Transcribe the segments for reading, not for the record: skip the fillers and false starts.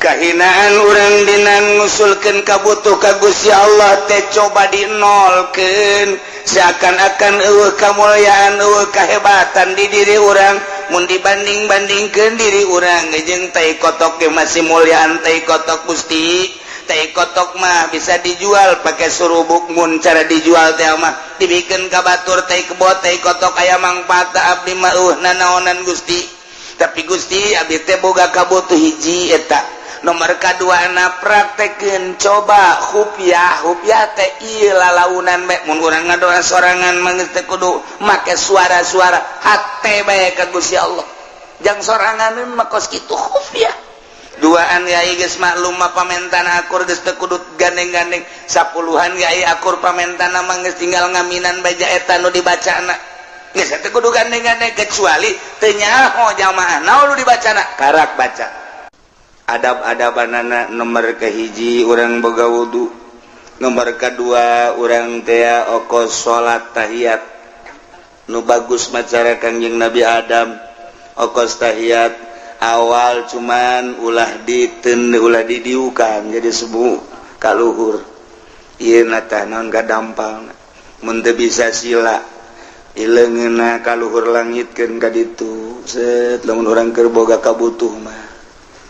Kahinaan urang dina ngusulkeun kabutuh ka Gusti Allah teh coba dinolkeun, seakan-akan euweuh kamulyaan, euweuh kahebatan di diri urang. Mun dibanding-bandingkeun diri urang jeung tai kotok ge masih mulyaan tai kotok. Gusti, tai kotok mah bisa dijual pakai surubuk. Mun cara dijual teh mah dibikeun ka batur tai kebo, tai kotok aya mangfaat. Abdi mah euweuh nanaonan, Gusti. Tapi Gusti, abdi teh boga kabutuh hiji eta. Nomor kadua na praktekeun coba khufiah. Khufiah teh ieu lalaunan bae. Mun urang ngadoa sorangan mah geus teu kudu make suara-suara, hate bae ka Gusti Allah. Jang sorangan mah kos kitu khufiah. Duaan yai geus maklum mah pamentana akur, geus teu kudu gandeng-gandeng. Sapuluhan yai akur pamentana mah geus tinggal ngaminan baja eta nu dibacana, geus teu kudu gandeng-gandeng, kecuali teu nyaho jamaah naon nu dibacana, karak baca adab-adabanana. Nomor kahiji, urang boga wudu. Nomor kedua, urang teh okos salat tahiyat nu bagus macara Kangjeng Nabi Adam. Okos tahiyat awal cuman ulah diten, ulah didiukan, jadi sebu kaluhur ieu na tah naon kadampal. Mun teu bisa sila, ileungeunna kaluhur langitkeun ka ditu, set. Lamun urang keur boga kabutuh mah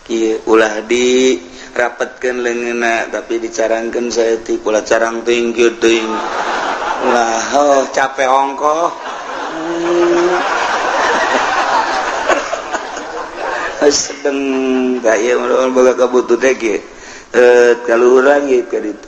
kieu, ulah di rapetkeun leungeunna, tapi dicarangkeun saeutik, ulah carang teuing kieu teuing ulah. Oh, capek ongkoh. Sedeng ka ieu boga kabutuh teh kieu, kaluhur langit ka ditu,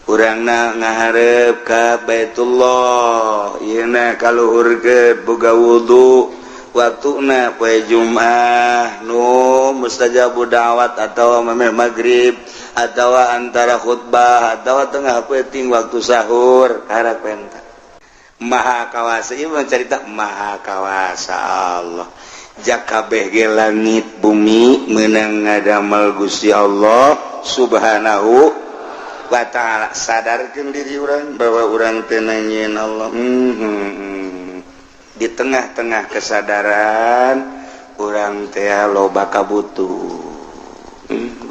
urangna ngaharep ka Baitullah, ieu na kaluhurkeun. Boga wudu, waktuna poe Jumat nu mustajabu da'wat, atau memeh maghrib, atau antara khutbah, atau tengah peuting waktu sahur, karak penta. Maha kawasa ieu mah carita maha kawasa Allah. Jakabeh ge langit bumi menang ngadamel Gusti Allah Subhanahu wa ta'ala. Sadarkeun diri urang bahwa urang teh nyieun Allah. Di tengah-tengah kesadaran urang teh loba kabutuh.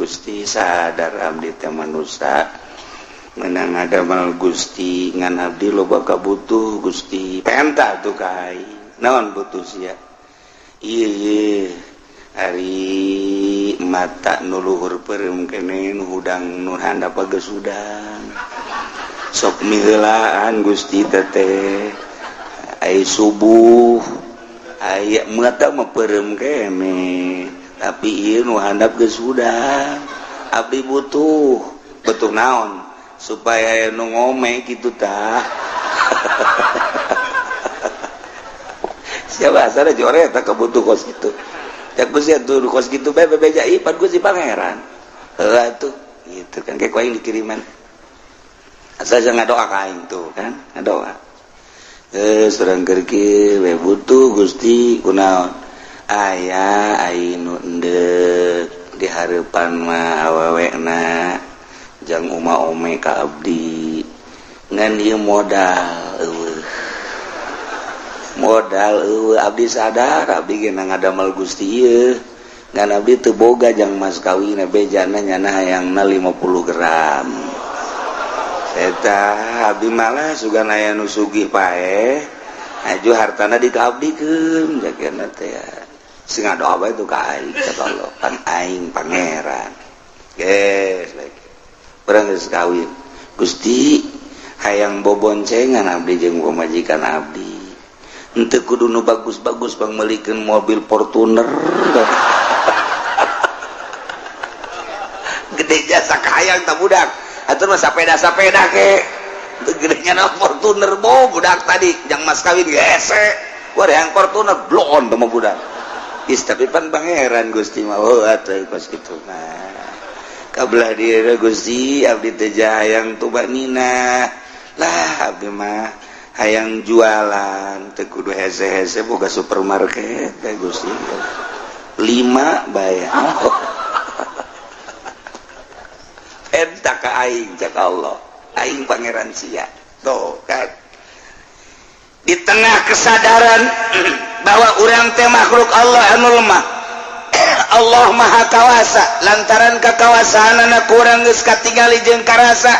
Gusti, sadar abdi teh manusia menang ngadamel Gusti, ngan abdi loba kabutuh, Gusti. Penta tuh ka aing, naon butuh sia? Iya, ari mata nu luhur peureum kene, nu hudang nu handap geus hudang, sok miheulaan, Gusti. Teteh ai subuh aya mata mah peureum kene, tapi ieu nu handap geus hudang. Abdi butuh butuh naon supaya nu ngome kitu tah. Siapa asal jore tak kebutuh kos gitu ya, Gusti. Tuh kos gitu bae bebeja ipan Gusti pangeran heula tuh gitu kan, kayak aing dikiriman asal jangan ngadoa ka aing tuh kan, ngadoa surang keur we butuh, Gusti. Kunaon aya ai nu endek di hareupan mah awewena jang uma ome ka abdi, ngan ieu modal euweuh, modal euweuh. Abdi sadar abdi ge ngadamel Gusti ieu, ngan abdi teu boga jang mas kawin. Bejana nyana hayangna 50 gram eta. Abdi malah sugan aya nu sugih paeh aju hartana dikaabdikeun jagana teh. Sing ngadoa bae tuh ka aing, cek Allah, pan aing pangeran. Geus bae urang geus kawin, Gusti, hayang boboncengan abdi jeung pamajikan abdi. Henteu kudu nu bagus-bagus, pangmeulikeun mobil Fortuner gede jasa kahayang tah budak. Atuh mah sapeda-sapeda ke gedenya na Fortuner bo budak tadi jang mas kawin gese wah yang Fortuner bloon teh mah budak. Is, tapi pan pangeran Gusti mah. Oh, atuh kos kitu mah kabelah diri. Gusti, abdi teh hayang tumakninah lah. Abdi mah hayang jualan teu kudu hese-hese, boga supermarket teh, Gusti, lima bae. Penta ka aing, cek Allah, aing pangeran sia. Tuh kan, di tengah kesadaran bahwa urang teh makhluk Allah anu lemah. Allah Maha Kawasa lantaran kakawasaanana ku urang geus katingali jeung karasa.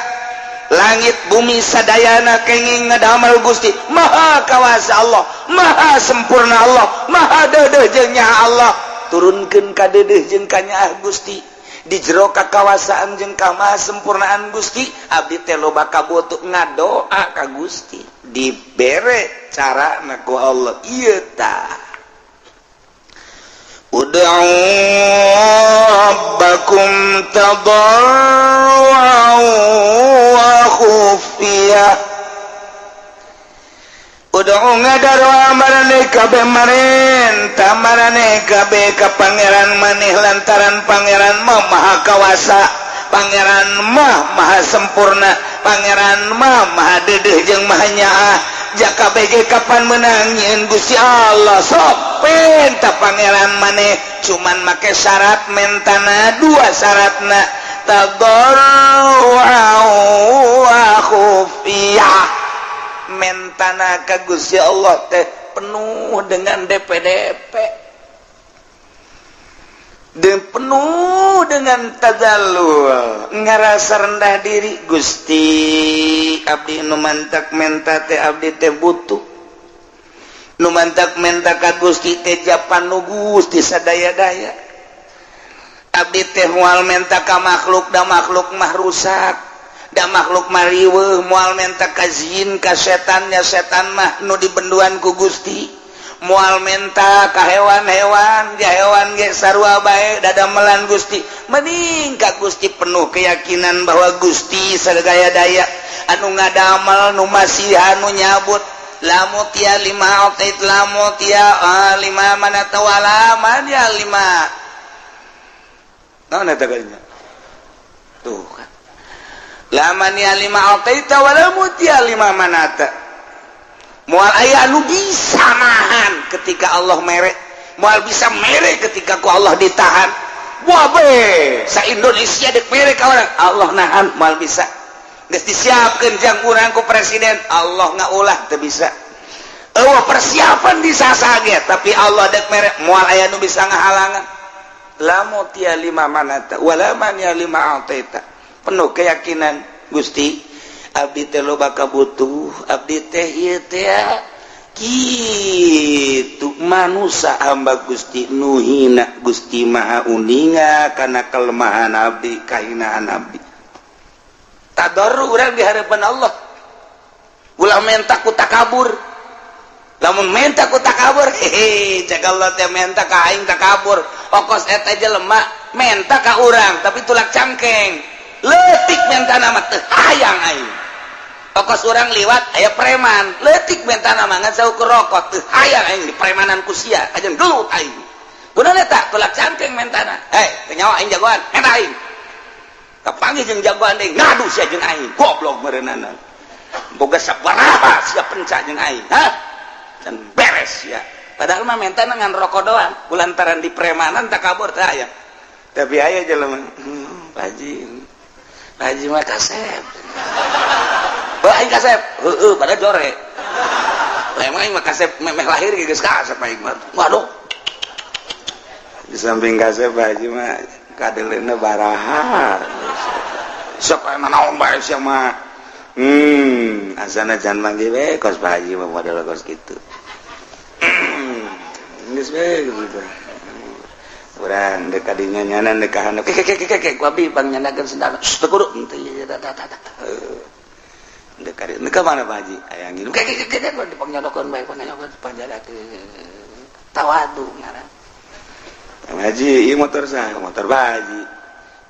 Langit bumi sadayana kenging ngadamel Gusti. Maha Kawasa Allah, Maha sempurna Allah, Maha deudeuh jeung nyaah Allah. Turunkeun ka deudeuh jeung kanyaah Gusti. Di jero kakawasaan jeung kamaha sempurnaan Gusti, abdi teh loba kabutuh, ngadoa ka Gusti, dibere cara ku Allah. Ieu tah, ud'u rabbakum tadarru'an wa khufiyah. Ud'u, ngadaroa maraneh kabeh, marenta maraneh kabeh ka Pangeran maneh, lantaran Pangeran mah Maha Kawasa, Pangeran mah Maha sempurna, Pangeran mah Maha deudeuh jeung Maha nyaah. Jaka BG kapan menang nyieun Gusti Allah. Sok penta Pangeran maneh, cuman make syarat, mentana dua syaratna, tadarru'an wa khufiyah. Mentana ka Gusti Allah teh penuh dengan DPDP dan penuh dengan tadallul, ngerasa rendah diri. Gusti, abdi nu mantak menta teh abdi teh butuh. Nu mantak menta ka Gusti teh japan nu Gusti sadaya-daya. Abdi teh moal menta ka makhluk, da makhluk mah rusak, da makhluk mah riweuh. Moal menta ka jin, ka setannya, setan mah nu dibenduan ku Gusti. Moal menta ka hewan-hewan, ja hewan ge sarua bae dadamelan Gusti. Mending ka Gusti, penuh keyakinan bahwa Gusti sadaya daya anu ngadamel, nu masihan, nu nyabut. La mu'tiya lima a'tait, la mu'tiya lima mana'ta wala mani'a lima. Naon eta kalinya tuh kan? La mani'a lima a'taita wala mu'tiya lima mana'ta. Moal aya anu bisa nahan ketika Allah mere, moal bisa mere ketika ku Allah ditahan. Wah be, sa Indonesia dek mere ka urang, Allah nahan, moal bisa. Geus disiapkeun jang urang ku presiden, Allah ngaulah, teu bisa. Eueuh persiapan di sasage, tapi Allah dek mere, moal aya nu bisa ngahalangan. La mu'tiya lima mana'ta wala mani'a lima a'taita. Penuh keyakinan, Gusti, abdi teh loba kabutuh, abdi teh ieu teh kitu manusia, hamba Gusti nu hina. Gusti Maha uninga kana kelemahan abdi, kahinaan abdi. Tadarru urang di hadapan Allah. Ulah menta ku takabur. Lamun menta ku takabur, hehe, cek Allah teh menta ka aing takabur. Okos eta jelema menta ka urang tapi tulak cangkeng, leutik mentana mah, teu hayang aing. Okos urang liwat aya preman, leutik mentana mah, ngan saukur rokok, teu hayang aing di premanan ku sia, kajeun gelut aing. Gunana eta tulak cangkeng mentana. Hei, teu nyawa aing jagoan, menta aing. Kapanggih jeung jagoan deui, ngadu sia jeung aing, goblok meureunana. Boga sabaraha sia penca jeung aing, hah? Can beres ya. Padahal mah mentana ngan rokok doang, kulantaran di premanan takabur teh aya. Tapi aya jelema, Pak Haji, Pak Haji mah kasep. Bah, aing kasep, heueuh, pada jore. Lah emang aing mah kasep memeh lahir geus kasep aing mah. Waduh. Di samping kasep, Pak Haji mah kadeleuna baraha. Sok aya naon bae sia mah. Asana jangan manggil we kos Pak Haji mah, model kos kitu. Geus we gitu. Urang dek kadinya nyanan dek ka handap. Ke ke ke ke ku abdi pangnyanakeun sendal. Teu kudu henteu ieu tah tah tah. Dek kadinya ka mana, Pak Haji? Aya nginum. Ke ke ke ke dipangnyanakeun bae, pangnyanakeun panjalakeun. Tawadu ngaran. Pak Haji, ieu motor saha? Motor Pak Haji.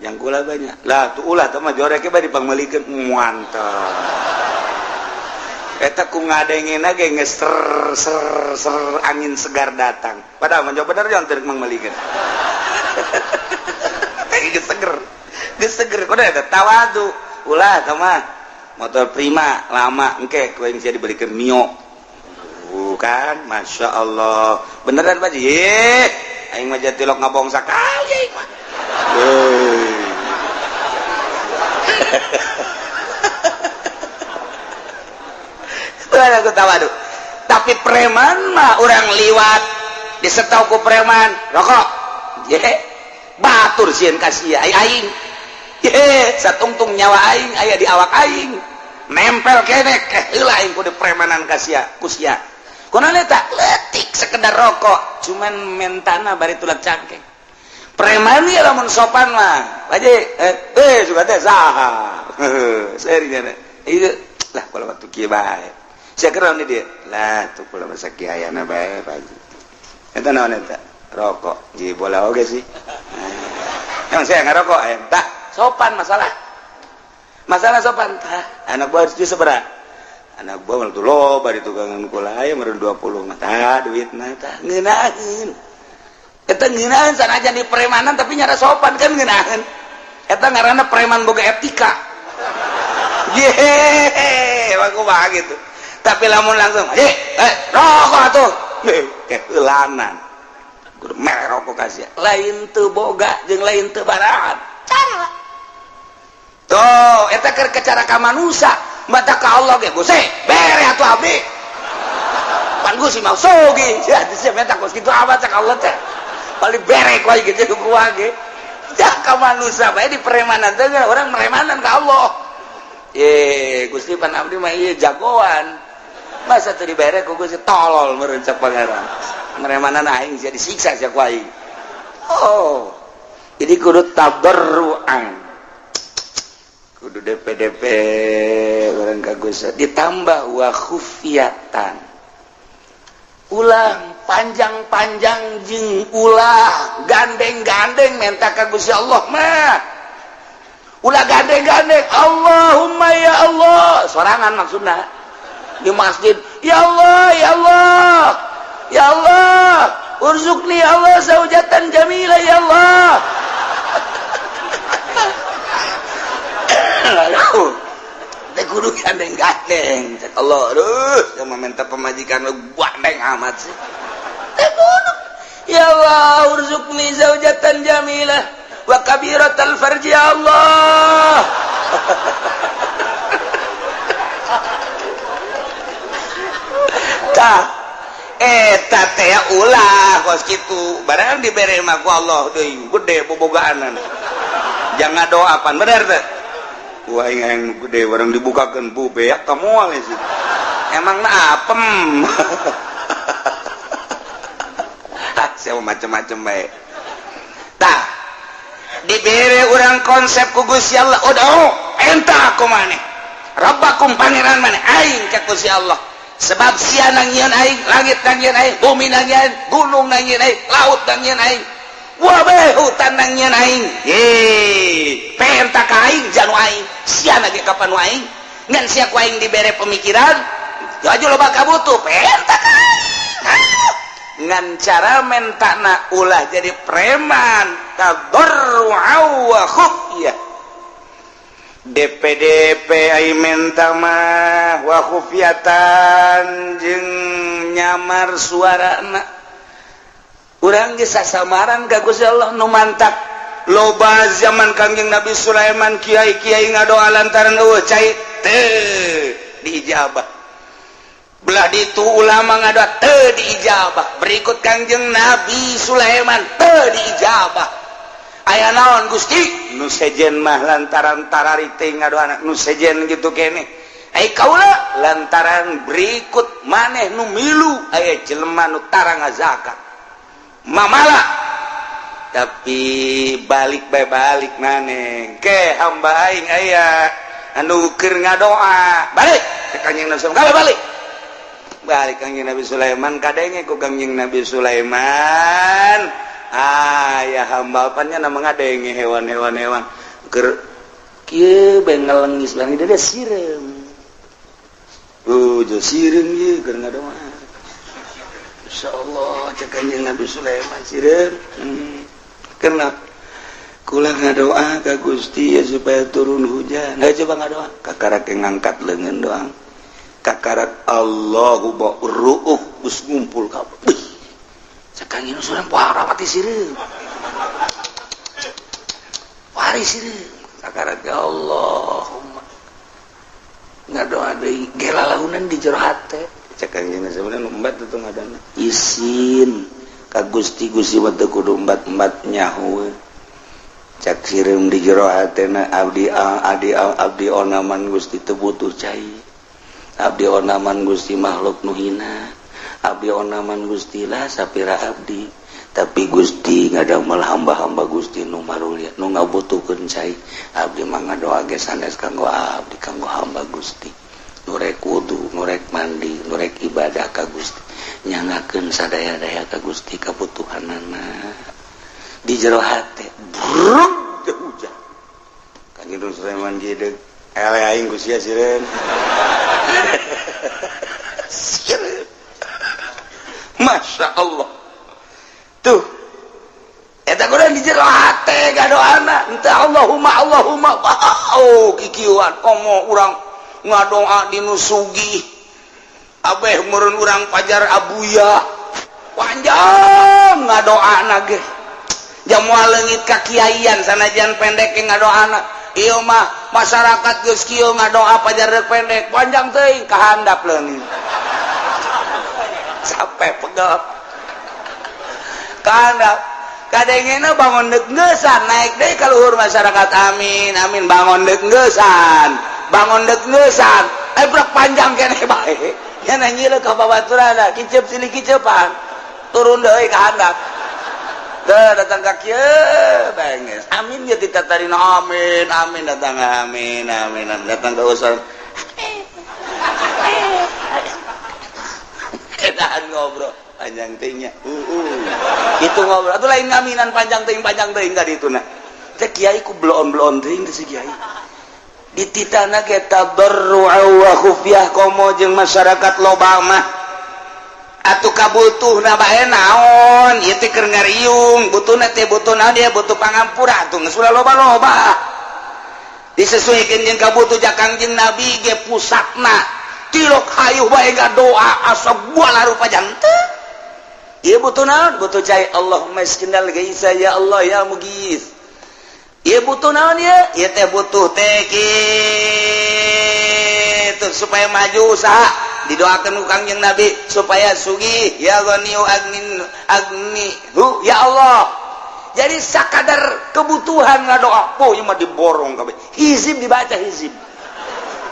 Yang kula banyak. Lah tuh ulah teh mah jorek bae dipangmeulikeun. Mantap. Eta ku ngadengena ge geus ser ser ser, angin segar datang. Padahal mah bener jangan teu mangmeulikeun. Geus seger. Geus seger kudu eta tawadu. Ulah teh mah motor Prima lama, engke ku aing sia dibelikeun Mio. Bukan, Masya Allah. Beneran, Pak Haji? Aing mah jatilok ngabong sakali aing mah. Heuh. Aku tawadu. Tapi preman mah urang liwat disetau ku preman, rokok. Ye. Batur sieun ka sia aing. Ye, satungtung nyawa aing aya di awak aing. Nempel keneh heula aing kudu premanan ka sia, ku sia. Kunaon eta? Leutik sekedar rokok, cuman mentana bari tulak cangkeng. Preman ieu lamun sopan mah. Baje, suka teh saha. Seri nya. Ieu lah kalau waktu kieu bae. Sia keur di dieu. Lah tuh kula masa kieu ayana bae, Pak Haji. Eta naon eta? Rokok. Ji bola oge sih. Emang saya ngerokok, tak sopan masalah. Masalah sopan tah. Anak buah harus seberapa? Anak buah malah tuh loba di tukangan kula aya meureun 20 mah tah duitna tah ngeunaheun. Eta ngeunaheun sanajan di premanan tapi nyara sopan kan ngeunaheun. Eta ngaranna preman boga etika. Yehehe, emang kumaha gitu. Tapi lamun langsung, rokok atuh. Keheulanan. Kudu mere rokok ka sia. Lain teu boga jeung lain teu baraat. Cara. Tuh, eta keur cara ka manusia. Mata ka Allah ge, Gusti, bere atuh abdi. Pan Gusti mau sogi. Sia sia menta kos kitu amat cak Allah teh. Paling bere ku aing gitu ku ge. Ya ka manusia bae di premanan teh orang meremanan ka Allah. Ye, Gusti pan abdi mah ieu jagoan. Masa teu dibere ku Gusti tolol meureun cak pangeran. Meremanan aing sia disiksa sia ku aing. Oh. Jadi kudu tadarruan. Kudu DPDP orang kagusa ditambah wa khufiyatan. Ulah panjang-panjang jeung ulah gandeng-gandeng menta ka Gusti Allah mah. Ulah gandeng-gandeng Allahumma ya Allah sorangan maksudna di masjid ya Allah ya Allah ya Allah urzuqni ya Allah zaujatan jamila ya Allah. Teh kudu gandeng-gandeng cek Allah aduh yang meminta pemajikan lu gandeng amat sih. Teh kudu ya Allah urzuqni zaujatan jamilah wa kabiratal farji ya Allah. Tah eta teh ulah kos kitu barang dibere mah ku Allah deui gede bobogaanan. Jangan doa pan bener teh. Wah yang gede barang dibukakeun bu beak ka moal sih. Emang na apem. Ah sia macem-macem bae. Tah dibere urang konsep ku Gusti Allah udah enta aku maneh. Rabbakum pangeran maneh aing ka Gusti Allah. Sebab sia nangieun aing, langit nangieun aing, bumi nangieun, gunung nangieun aing, laut nangieun aing. Wabeh hutan nangieun aing. Ye, penta ka aing janu aing. Sia lagi kapan nu aing? Ngan sia ku aing dibere pemikiran, aju loba kabutuh, penta ka aing. Ngan cara mentana ulah jadi preman, tadarru'a wa khufyah. DPDP ai menta mah wa khufyatan jeung nyamar suarana. Urang geus sasamaran ka Gusti Allah nu mantak loba zaman Kangjeng Nabi Sulaiman kiai-kiai ngadoa lantaran eueuh cai teu diijabah. Belah ditu ulama ngadoa teu diijabah. Berikut Kangjeng Nabi Sulaiman teu diijabah. Aya naon Gusti? Nu sejen mah lantaran tarari teh ngadoana nu sejen gitu keneh. Ai kaula lantaran berikut maneh nu milu aya jelema nu tara ngazakat. Mamala tapi balik bae balik maneh ke hamba aing aya anu keur ngadoa balik ke Kangjeng Nabi Sulaiman balik balik Kangjeng Nabi Sulaiman kadenge ku Kangjeng Nabi Sulaiman ah ya hamba apanya nama ngadenge hewan-hewan hewan keur kieu bae ngelengis bang dia sireum jo sireum ieu keur ngadoa insyaallah cek Kanjeng Nabi Sulaiman sireum karena kula ngadoa ka Gusti ya supaya turun hujan. Nah, coba ngadoa kakarak ngangkat leungeun doang kakarak Allahu ba'ruuh geus ngumpul kabeh. Cek Kanjeng Sulaiman parawati sireum wari sireum kakarak ya Allahumma ngadoa deui gelalaunan di jero hate. Cek Kanjeng sebenarnya embat tuh ngadana isin ka Gusti Gusti mah teu kudu embat-embat nyaho. Cak sireum di jero hatena, abdi abdi abdi onaman Gusti, teu butuh cai. Abdi onaman Gusti, makhluk nu hina. Abdi onaman Gusti lah, sapira abdi. Tapi Gusti ngadamel hamba-hamba Gusti nu marulia, nu ngabutuhkeun cai. Abdi mah ngadoa ge sanes kanggo abdi, kanggo hamba Gusti. Nu rek wudu, nu rek mandi, nu rek ibadah ka Gusti. Nyangakeun sadaya-daya ka Gusti kabutuhanana. Di jero hate, bruk hujan. Kanjeng Sulaiman gideg, eleh aing ku sia sireun. Sireun. Masya Allah. Tuh. Eta kudu di jero hate gadoana. Ente Allahumma Allahumma. Oh, kikieuan komo urang ngadoa di nu sugih. Abeh meureun urang pajar abuya. Panjang ngadoana ge. Jamual leungit ka kiaian sanajan pendek ge ngadoana. Ieu mah masyarakat geus kieu ngadoa pajar rek pendek, panjang teuing kahandap leungit. Sampai pegel. Kahandap. Kadengena bangun deuk ngeusan naik deui ka luhur masyarakat, amin amin, bangun deuk ngeusan. Bangun deuk ngeusan. Eh brek panjang keneh bae. Nya nanyieun ka babaturanna, kiceup silih kiceupan. Turun deui ka handap. Teu datang ka kieu benges. Amin ya ditatarina, amin amin, datang amin amin, datang ka usul. Edahan ngobrol panjang teuing nya. Itu ngobrol atuh lain ngaminan panjang teuing ka dituna. Teh kiai ku bloon-bloon teuing teh si kiai. Dititahna ge tabarru'a wa khufyah komo jeung masyarakat loba mah. Atuh kabutuhna bae naon? Ieu teh keur ngariung, butuhna teh butuh naon, dia butuh pangampura atuh geus ulah loba-loba. Disesuaikan jeung kabutuh. Ja Kangjeng Nabi ge pusatna tilok hayuh bae ngadoa asa buala rupa janten. Ieu butuh naon? Butuh cai, Allahumma iskinal gaisa ya Allah ya mugis. Ieu butuh naon ieu? Ieu teh butuh teh kitu supaya maju usaha. Didoakan ku Kangjeng Nabi supaya sugih, ya ghaniyu agnin agni hu ya Allah. Jadi sakadar kebutuhan ngadoa, oh ieu mah diborong kabeh. Hizib dibaca hizib.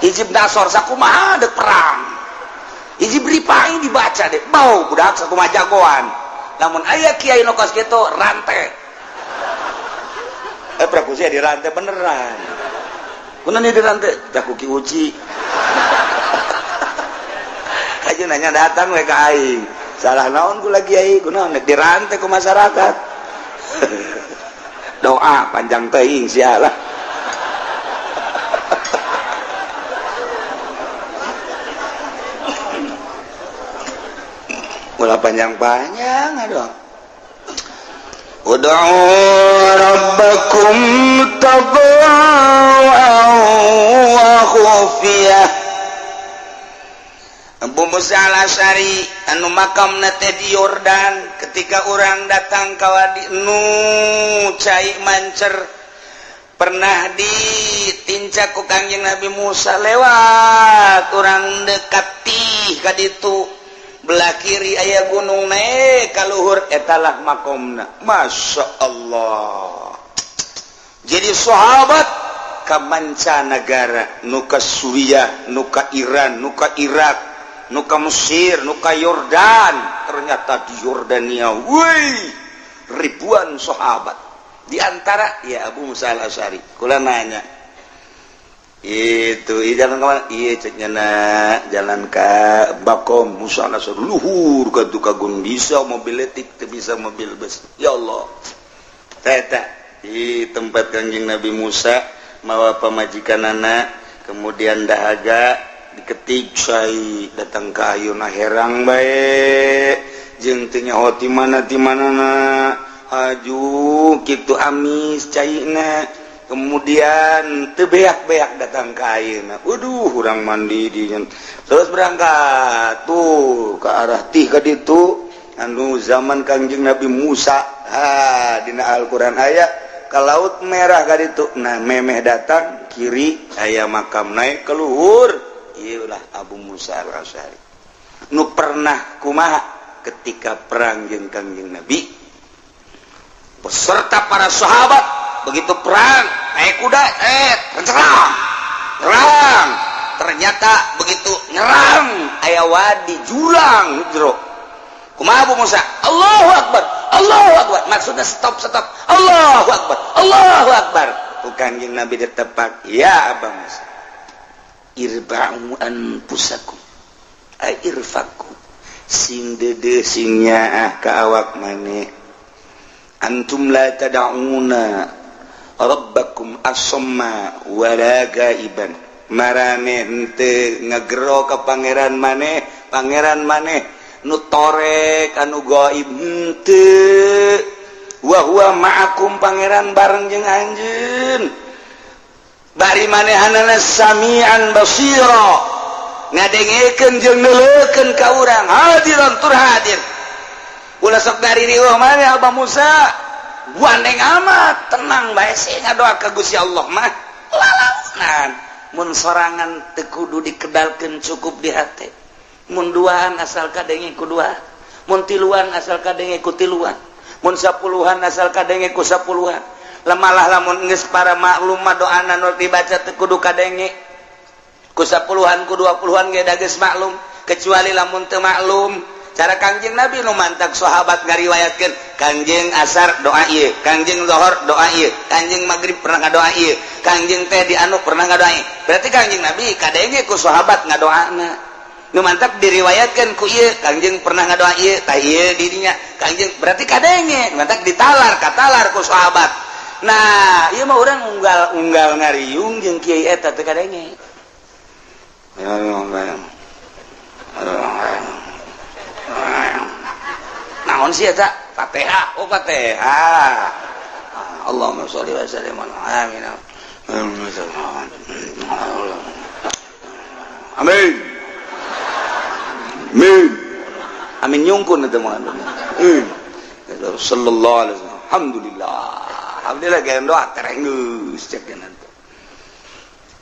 Hizib dasar sakumaha dek perang. Hizib ripai dibaca deh. Bau budak sakumaha jagoan. Namun aya kiai nu kos kitu rantai. Prabu sia dirantai beneran. Kunaon di rantai? Jaku Ki Uci. Aja nanya datang we ka aing. Salah naon kula kiai? Kunaon dirantai ku masyarakat? Doa panjang teuing sia lah. Ulah panjang-panjang aduh. Ud'u rabbakum tadarruan wa khufiyah. Abu Musa al-Asy'ari anu makamna teh di Yordan, ketika orang datang ka wadi nu cai mancer pernah ditincak ku Kangjeng Nabi Musa lewat orang dekati ka ditu belah kiri aya gunung naik ka luhur etalah makomna. Masya Allah. Jadi sahabat ka mancanagara, nu ka Suriah, nu ka Iran, nu ka Irak, nu ka Mesir, nu ka Yordan. Ternyata di Yordania woi ribuan sahabat. Di antara ya Abu Musa al-Asy'ari. Kula nanya itu jalan kemana? Iya ceknya nak jalan ke Bakom Musa al-Asy'ari luhur ka tukagun bisa mobil letik teu bisa mobil bus. Ya Allah. Eta di tempat Kangjeng Nabi Musa mawa pamajikanana kemudian dahaga diketik cai datang ka ayeuna herang bae jeung teu nyaho ti mana ti manana haju kitu amis caina kemudian teu beak-beak datang ka ayeuna. Waduh urang mandi di terus berangkat tuh ke arah tih ka ditu anu zaman Kangjeng Nabi Musa. Ha dina Al-Qur'an aya ka Laut Merah ka ditu. Nah memeh datang kiri aya makam naik ke luhur. Ieulah Abu Musa al-Asy'ari nu pernah kumaha ketika perang jeung Kangjeng Nabi beserta para sahabat Begitu perang naik kuda, serang perang, ternyata begitu nyerang aya wadi, jurang jero. Kumaha Abu Musa? Allahu Akbar, Allahu Akbar. Maksudnya stop, stop. Allahu Akbar, Allahu Akbar. Ku Kanjeng Nabi ditepak, "Ya Aba Musa, irba'u anfusakum ay irfaku, sing dede, sing nyaah ka awak maneh. Antum la tad'una rabbakum asamma wala gaiban. Marane henteu ngagero ka pangeran maneh, pangeran maneh nu torek, anu gaib henteu. Wa huwa ma'akum, pangeran bareng jeung anjeun, bari manehanana samian basira, ngadengekeun jeung neuleukeun ka urang, hadiran tur hadir. Ulah sok dari maneh, Abah Musa, gandeng amat, tenang bae sih, ngadoa ka Gusti Allah mah lalaunan. Mun sorangan teu kudu dikedalkeun, cukup di hati. Mun duaan asal kadenge ku dua, mun tiluan asal kadenge ku tiluan, mun sapuluhan asal kadenge ku sapuluhan. Lemalah lamun geus para maklum mah, doana nu dibaca teu kudu kadenge ku sapuluhan, ku 20-an ge da geus maklum, kecuali lamun teu maklum cara Kangjeng Nabi. Nu mantak sahabat ngariwayatkeun, Kangjeng asar doa ieu, Kangjeng zuhur doa ieu, Kangjeng maghrib pernah ngadoa ieu, Kangjeng teh di anu pernah ngadoa ieu. Berarti Kangjeng Nabi kadenge ku sahabat ngadoana. Nu mantak diriwayatkeun ku ieu, Kangjeng pernah ngadoa ieu, tah ieu didinya Kangjeng, berarti kadenge. Mantak ditalar katalar ku sahabat. Nah, ieu mah urang unggal-unggal ngariung jeung kiai eta teu kadenge. Ya, ya, ya. Naon sih eta? Fatihah. Oh, Fatihah. Allahumma sholli wa sallim ala, amin. Amin. Amin. Amin nyungkun itu mah. Sallallahu alaihi wasallam. Alhamdulillah. Alhamdulillah gaya doa terenggeus cek nanti.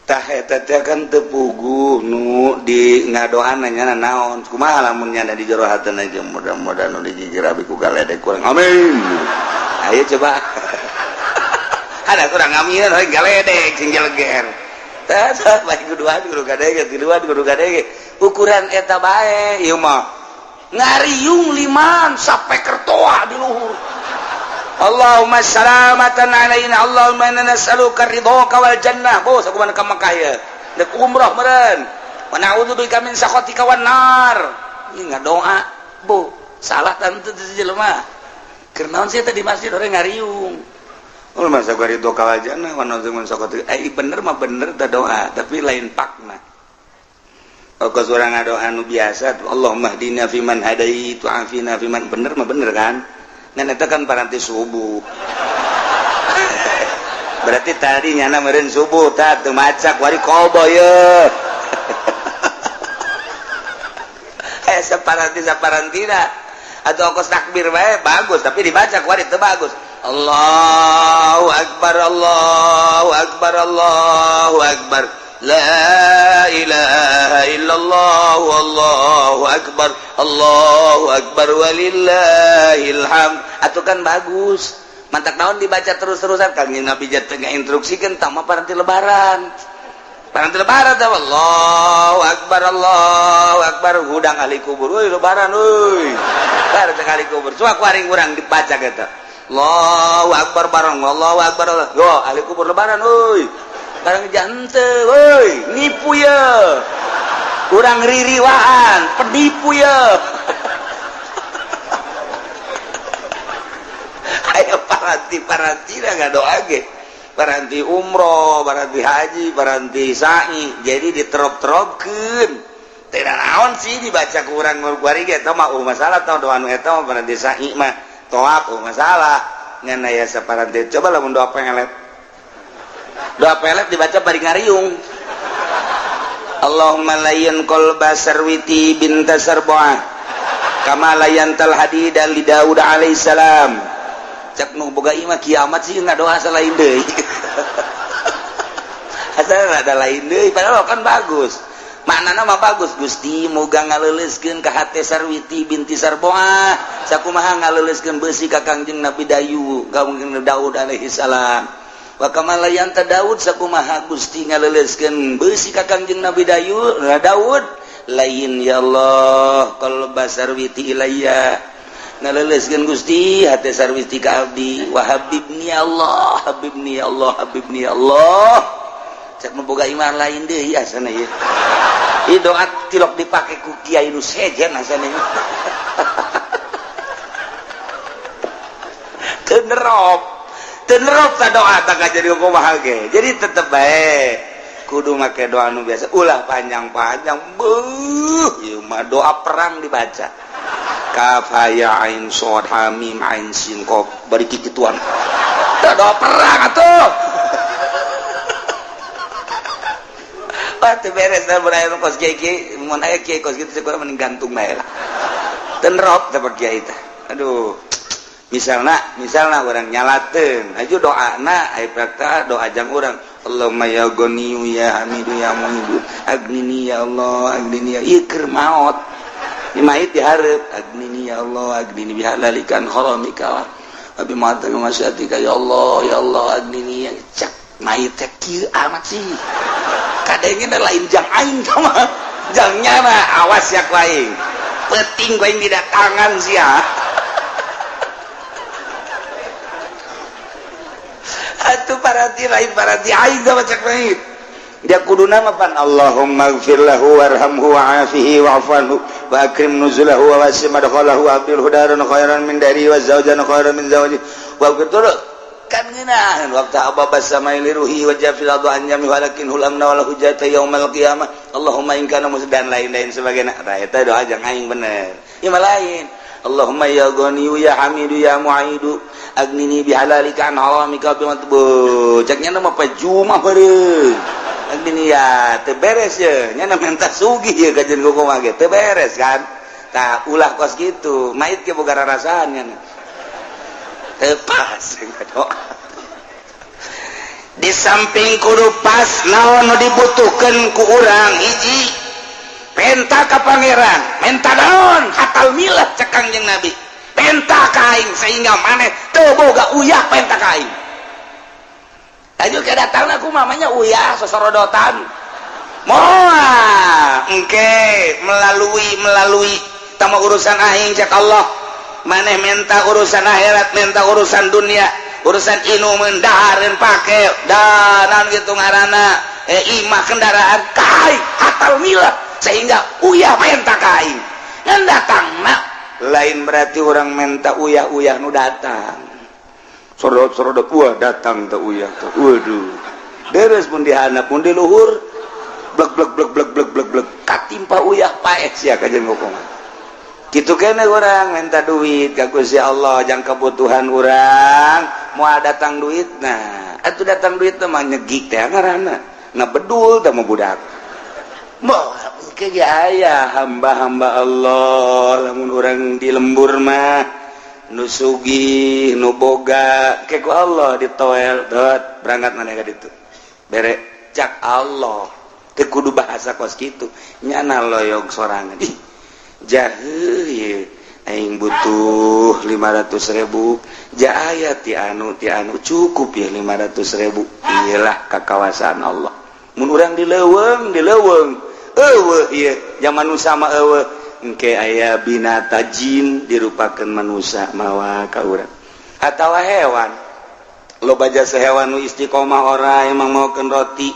Tah, eta teh kan teu puguh nu di ngadoana nya naon. Kumaha lamun nya di jero hatena aja, mudah-mudahan nu digigir abi ku galedek kurang. Amin. Ayo coba. Ada kurang amin, galedek sing jeleger. Tah, baik kuduan kudu kadenge, tiluan kudu kadenge. Ukuran eta bae ieu mah. Ngariung liman sampai kertoa di luhur. Allahumma salamatan alaina, Allahumma inna nas'aluka ridhoka wal jannah. Bos, aku mana ka Makkah ya. Dek umroh meureun. Wa na'udzubika min sakhatika wan nar. Ini ngadoa, Bu. Salah tentu teu jelema. Keur naon sih teh di masjid orang ngariung? Oh, masa gua ridho wal jannah wa na'udzu min sakhatika. Eh, bener mah bener teh doa, tapi lain pakna. Kos urang ngadoa nu biasa, Allahumma hdina fiman hadait wa afina fiman, bener mah bener kan? Ngan eta kan paranti subuh. Berarti tadi nyana meureun subuh tah teu macak wari kobo ye. Eh, saparanti saparantina atau kos takbir bae bagus, tapi dibaca kuari teu bagus. Allahu akbar, Allahu akbar, Allahu akbar. La ilaha illallah, wallahu akbar, Allahu akbar, walillahil hamd. Atuh kan bagus. Mantak naon dibaca terus-terusan? Kangjeng Nabi jatuh instruksikan tama paranti lebaran. Paranti lebaran teh Allahu akbar, Allahu akbar, hudang ahli kubur. Euy, lebaran euy. Bar teh ahli kubur. Coba ku aring urang dibaca gitu. Allahu akbar bareng, Allahu akbar. Yo ahli kubur lebaran euy. Barang jante woi, nipu ya, kurang ririwaan, penipu ya. Ayo paranti paranti dah doa ge, paranti umroh, paranti haji, paranti sa'i, jadi diterop-teropkeun. Tidak naon sih dibaca kurang kuari ge, eta mah masalah tau doa nu eta mah paranti sa'i mah toap masalah. Ngan aya saparanti, coba lamun doa pengelet, doa pelet dibaca bari ngariung. Allahumma layyan qalba Sarwiti binta Sarbuah kama layyantal hadida li Daud alaihissalam. Cek nu boga imah, kiamat sih ngadoa selain deui, asal ada lain deui. Padahal kan bagus maknana mah, bagus. Gusti, moga ngaleuleuskeun ka hate Sarwiti binti Sarboah sakumaha ngaleuleuskeun beusi ka Kangjeng Nabi Dayu, ka Daud alaihi salam. Wa kama layanta Daud, sakumaha Gusti ngaleleuskeun beusi ka Kangjeng Nabi Daud, lain ya Allah qalba sarwiti ilayya, ngaleleuskeun Gusti hate sarwiti ka abdi. Wa habibni ya Allah, habibni ya Allah, habibni ya Allah. Cek nu boga iman lain deui asana ieu. Ieu doa tilok dipake ku kiai nu sejen asana ieu. Teu nerop. Teu nerop ta doa ta jadi kumaha ge. Jadi tetep bae kudu make doa nu biasa, ulah panjang-panjang. Beuh, ieu mah doa perang dibaca. Kaf ha ya ain shad ha mim ain sin qaf bari kikituan. Teu doa perang atuh. Wah, teu beres da mun aya kos kiai, mun aya kiai kos kitu syukur mending gantung bae lah. Teu nerop teh kiai teh. Aduh. Misalna urang nyalateun, aju doana aya prakta doa jang urang. Allahumma ya Ghaniyu ya Hamidu ya Muhidu agnini ya Allah agnini ya ieu keur maot. Ieu mait dihareup agnini ya Allah agnini bihalalikan haramika wa bi ma'atika masyatika ya Allah ya Allah agnini ya cak mait teh kieu amat sih. Kadangnya lain jang aing mah jang nyana awas ya ku aing penting ku aing didatangan sia. Atuh parati lain parati aing sama cek mait dia kuduna mah pan Allahumma ighfir lahu warhamhu wa'afihi wa'fu anhu wa akrim nuzulahu wa wasi' madkhalahu wa abdilhu daran khairan min dari wa zawjan khairan min zawji wa betul kan ngeunaheun waktu ababa samai liruhi wa jafil adu an jami walakin hulamna wal hujjata yaumal qiyamah Allahumma in kana dan lain-lain sebagainya. Tah eta doa jang aing bener ieu mah lain. Allahumma ya Ghaniyu ya Hamidu ya Mu'idu agnini bihalalika an haramika bi matbu cek nya mah pajumah beureum agnini ya teu beres ye nya menta sugih ye ka jeung kumaha ge teu beres kan. Tah ulah kos kitu mait ge boga rarasaan nya teu pas doa. Di samping kudu pas naon nu dibutuhkeun ku urang hiji penta ka pangeran, menta naon hatal milah cek Kangjeng Nabi, penta ka aing sehingga maneh teu boga uyah penta ka aing. Aju ke datangna ku mamanya uyah sosorodotan moal engke melalui tama urusan aing cek Allah maneh menta urusan akhirat, menta urusan dunia, urusan inumeun dahareun pake danan gitu ngaranna imah kendaraan kai hatal milah sehingga uyah menta ka aing. Ngan datangna lain berarti orang menta uyah-uyah nu datang sorodot-sorodot wah datang teh uyah teh waduh deres mun dihandap mun di luhur blek blek blek blek blek blek blek katimpa uyah paeh sia ka jeung ngokongan. Kitu kene urang minta duit ka Gusti Allah jang kebutuhan urang moal datang duit. Nah atuh datang duit teh mah nyegik teh ngaranna ngabedul teh mah budak moal ke ge aya hamba-hamba Allah lamun urang di lembur mah nu sugih nu boga ke ku Allah ditoel dot berangkat maneh ka ditu bere cak Allah teu kudu bahasa kos kitu nyana loyog sorangan ih jahe ye aing butuh 500.000 ja aya ti anu cukup ya 500.000 iyalah kakawasaan Allah mun urang di leuweung eueuh ieu zaman nu sama eueuh engke aya binata jin dirupakeun manusia mawa ka urang atawa hewan loba jasa hewan nu istiqomah ora emang maokeun roti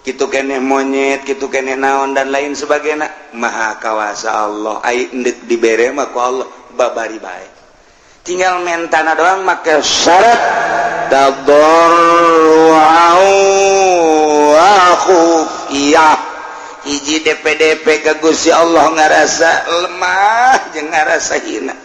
kitu keneh monyet kitu keneh naon dan lain sebagainya maha kawasa Allah ai endek dibere mah ku Allah babari bae tinggal mentana doang make syarat tadarru'an wa khufiyah hiji DPDP ka Gusti Allah ngarasa lemah jeung ngarasa hina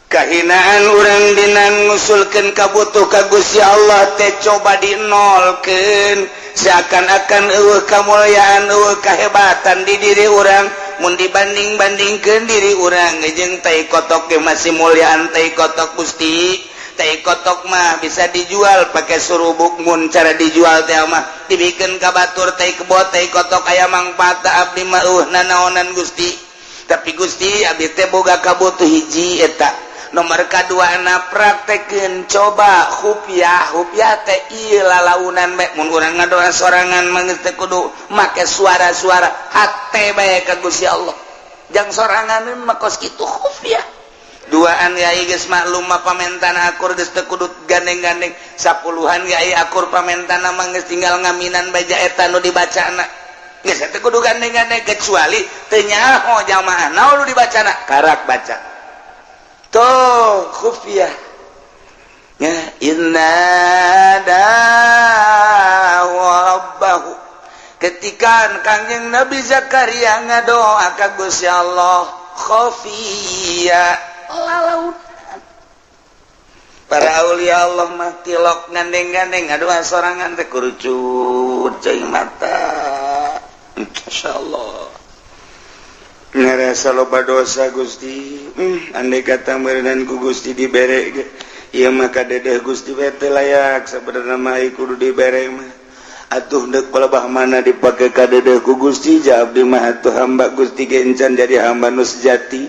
kahinaan urang dina ngusulkeun kabutuh ka Gusti Allah teh coba dinolkeun seakan-akan eueuh kamulyaan eueuh kahebatan di diri urang mun dibanding-bandingkeun diri urang jeung tai kotok ge masih mulyaan tai kotok Gusti tai kotok mah bisa dijual pakai surubuk mun cara dijual teh mah dibikeun ka batur tai kebo tai kotok aya mangfaat abdi mah eueuh nanaonan Gusti tapi Gusti abdi teh boga kabutuh hiji eta Nomor kadua na praktekeun, coba khufyah. Khufyah teh ieu lalaunan bae. Mun urang ngadoa sorangan mah geus teu kudu make suara-suara, hate bae ka Gusti Allah. Jang sorangan mah kos kitu khufyah. Duaan yai geus maklum mah pamentana akur, geus teu kudu gandeng-gandeng. Sapuluhan yai akur pamentana mah geus tinggal ngaminan baja eta nu dibacana. Geus teu kudu gandeng-gandeng, kecuali teu nyaho jamaah naon nu dibacana, karak baca. Tuh khufyah ya. Inna rabbahu, ketika Kangjeng Nabi Zakaria ngadoa ka Gusti Allah khafiyya, lalaunan. Para aulia Allah mah tilok gandeng-gandeng, ngadoa sorangan teh kurucut cai mata. Insyaallah ngerasa loba dosa, Gusti. Andai kata meureunan ku Gusti dibere ge ieu mah kadedeh Gusti teh layak sabenerna mah, kudu dibere mah. Atuh deuk palebah mana dipake kadedeh ku Gusti? Ja abdi mah atuh hamba Gusti ge encan jadi hamba nu sejati,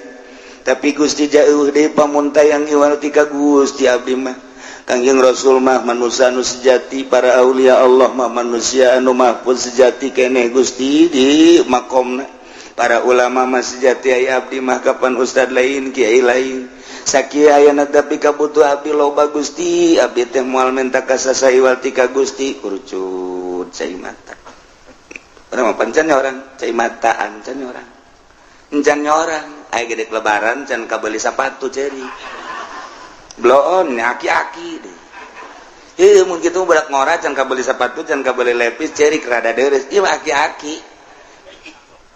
tapi Gusti jauh deui pamuntayang iwal ti ka Gusti abdi mah. Kangjeng Rasul mah manusia anu sejati, para aulia Allah mah manusia anu mahfuz sejati keneh Gusti di makomna, para ulama mah sejati, aya abdi mah kapan ustad lain, kiai lain, sakieu ayana, tapi kabutuh abdi loba, Gusti. Abdi teh moal menta ka saha iwal ti ka Gusti. Kurucut cai mata. Urang mah pancan orang cai mata, ancan orang, encan orang. Aya gede lebaran can kabeli sepatu, ceri bloon aki-aki deh. Heuh, mun kitu budak ngora can kabeli sepatu, can kabeli lepis, cerik rada deres. Ieu mah aki-aki.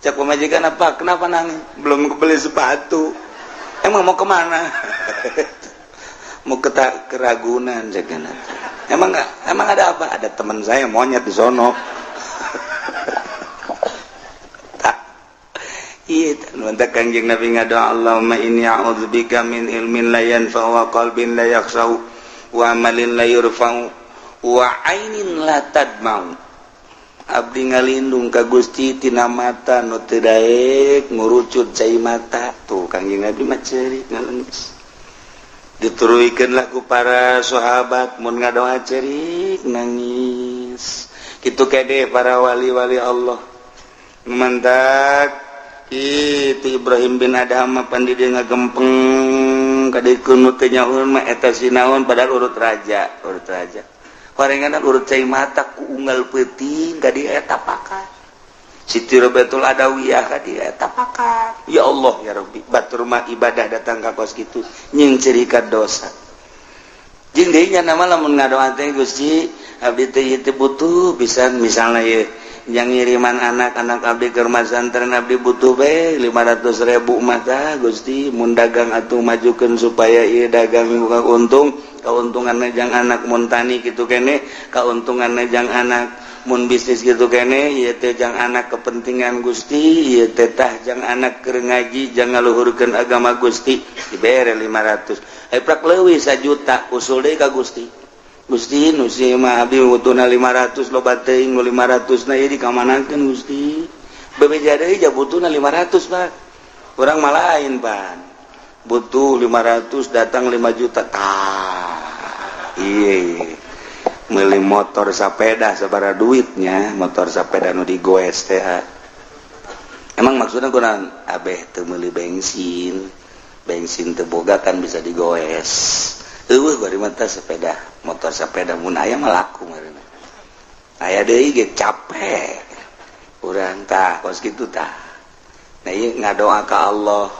Cek pamajikan, "Apa? Kenapa nangis?" "Belum kebeli sepatu." "Emang mau kemana?" "Mau ke keragunan," cek. "Emang enggak? Emang ada apa?" "Ada teman saya monyet di sono." Iya, Kanjeng Nabi ngadoa, "Allahumma inni a'udzubika min ilmin la yanfa'u wa qalbin la yakhsha'u wa amalin la yurfa'u wa ainin la tadma'u." Abdi ngalindung ka Gusti tina mata nu teu daek ngurucut cai mata. Tuh, Kangjeng Nabi mah ceurik, ngalengis. Dituruikeun lah ku para sahabat, mun ngadoa ceurik, nangis. Kitu kede para wali-wali Allah. Mantak itu Ibrahim bin Adham pan di dia ngagempeng kadikeun nu teu nyahoeun mah eta sinaon, padahal urut raja, urut raja. Horengan urut cai mata ku unggal peuting ka dieu eta pakat. Siti Robiatul Adawiyah ka dieu eta pakat. Ya Allah ya Rabbi, batur mah ibadah datang ka kos kitu nying cerika dosa. Jeung deui nya nama lamun ngadoa teh, "Gusti, abdi teh ieu teh butuh pisan," misalna ye yang ngiriman anak-anak abdi ke rumah santren, "Abdi butuh be 500 ribu mata, Gusti. Mun dagang atuh majukan supaya ieu dagang buka untung, keuntungan jang anak. Mun tani gitu kene, keuntungan jang anak. Mun bisnis gitu kene, ieu teh jang anak kepentingan, Gusti. Ieu teh tah jang anak keur ngaji, jang ngaluhurkeun agama, Gusti." Dibere 500, eh prak leuwih 1 juta, usul deui ka Gusti. "Gusti, nu si mah abdi butuhna 500, loba teuing nu 500 na, ieu dikamanakeun, Gusti?" Bebeja deui, ja butuhna 500, Pak. Urang mah lain pan, butuh 500 datang 5 juta. Tah iya, meuli motor sepeda sabaraha duitnya, motor sepeda nu digoes teh. Emang maksudnya kunaon? Abeh teu meuli bensin, bensin teu boga kan bisa digoes. Eueuh bari mata sepeda, motor sepeda mun aya mah laku meureun. Aya deui ge capek urang. Tah kos kitu tah. Nah, ieu ngadoa ka Allah.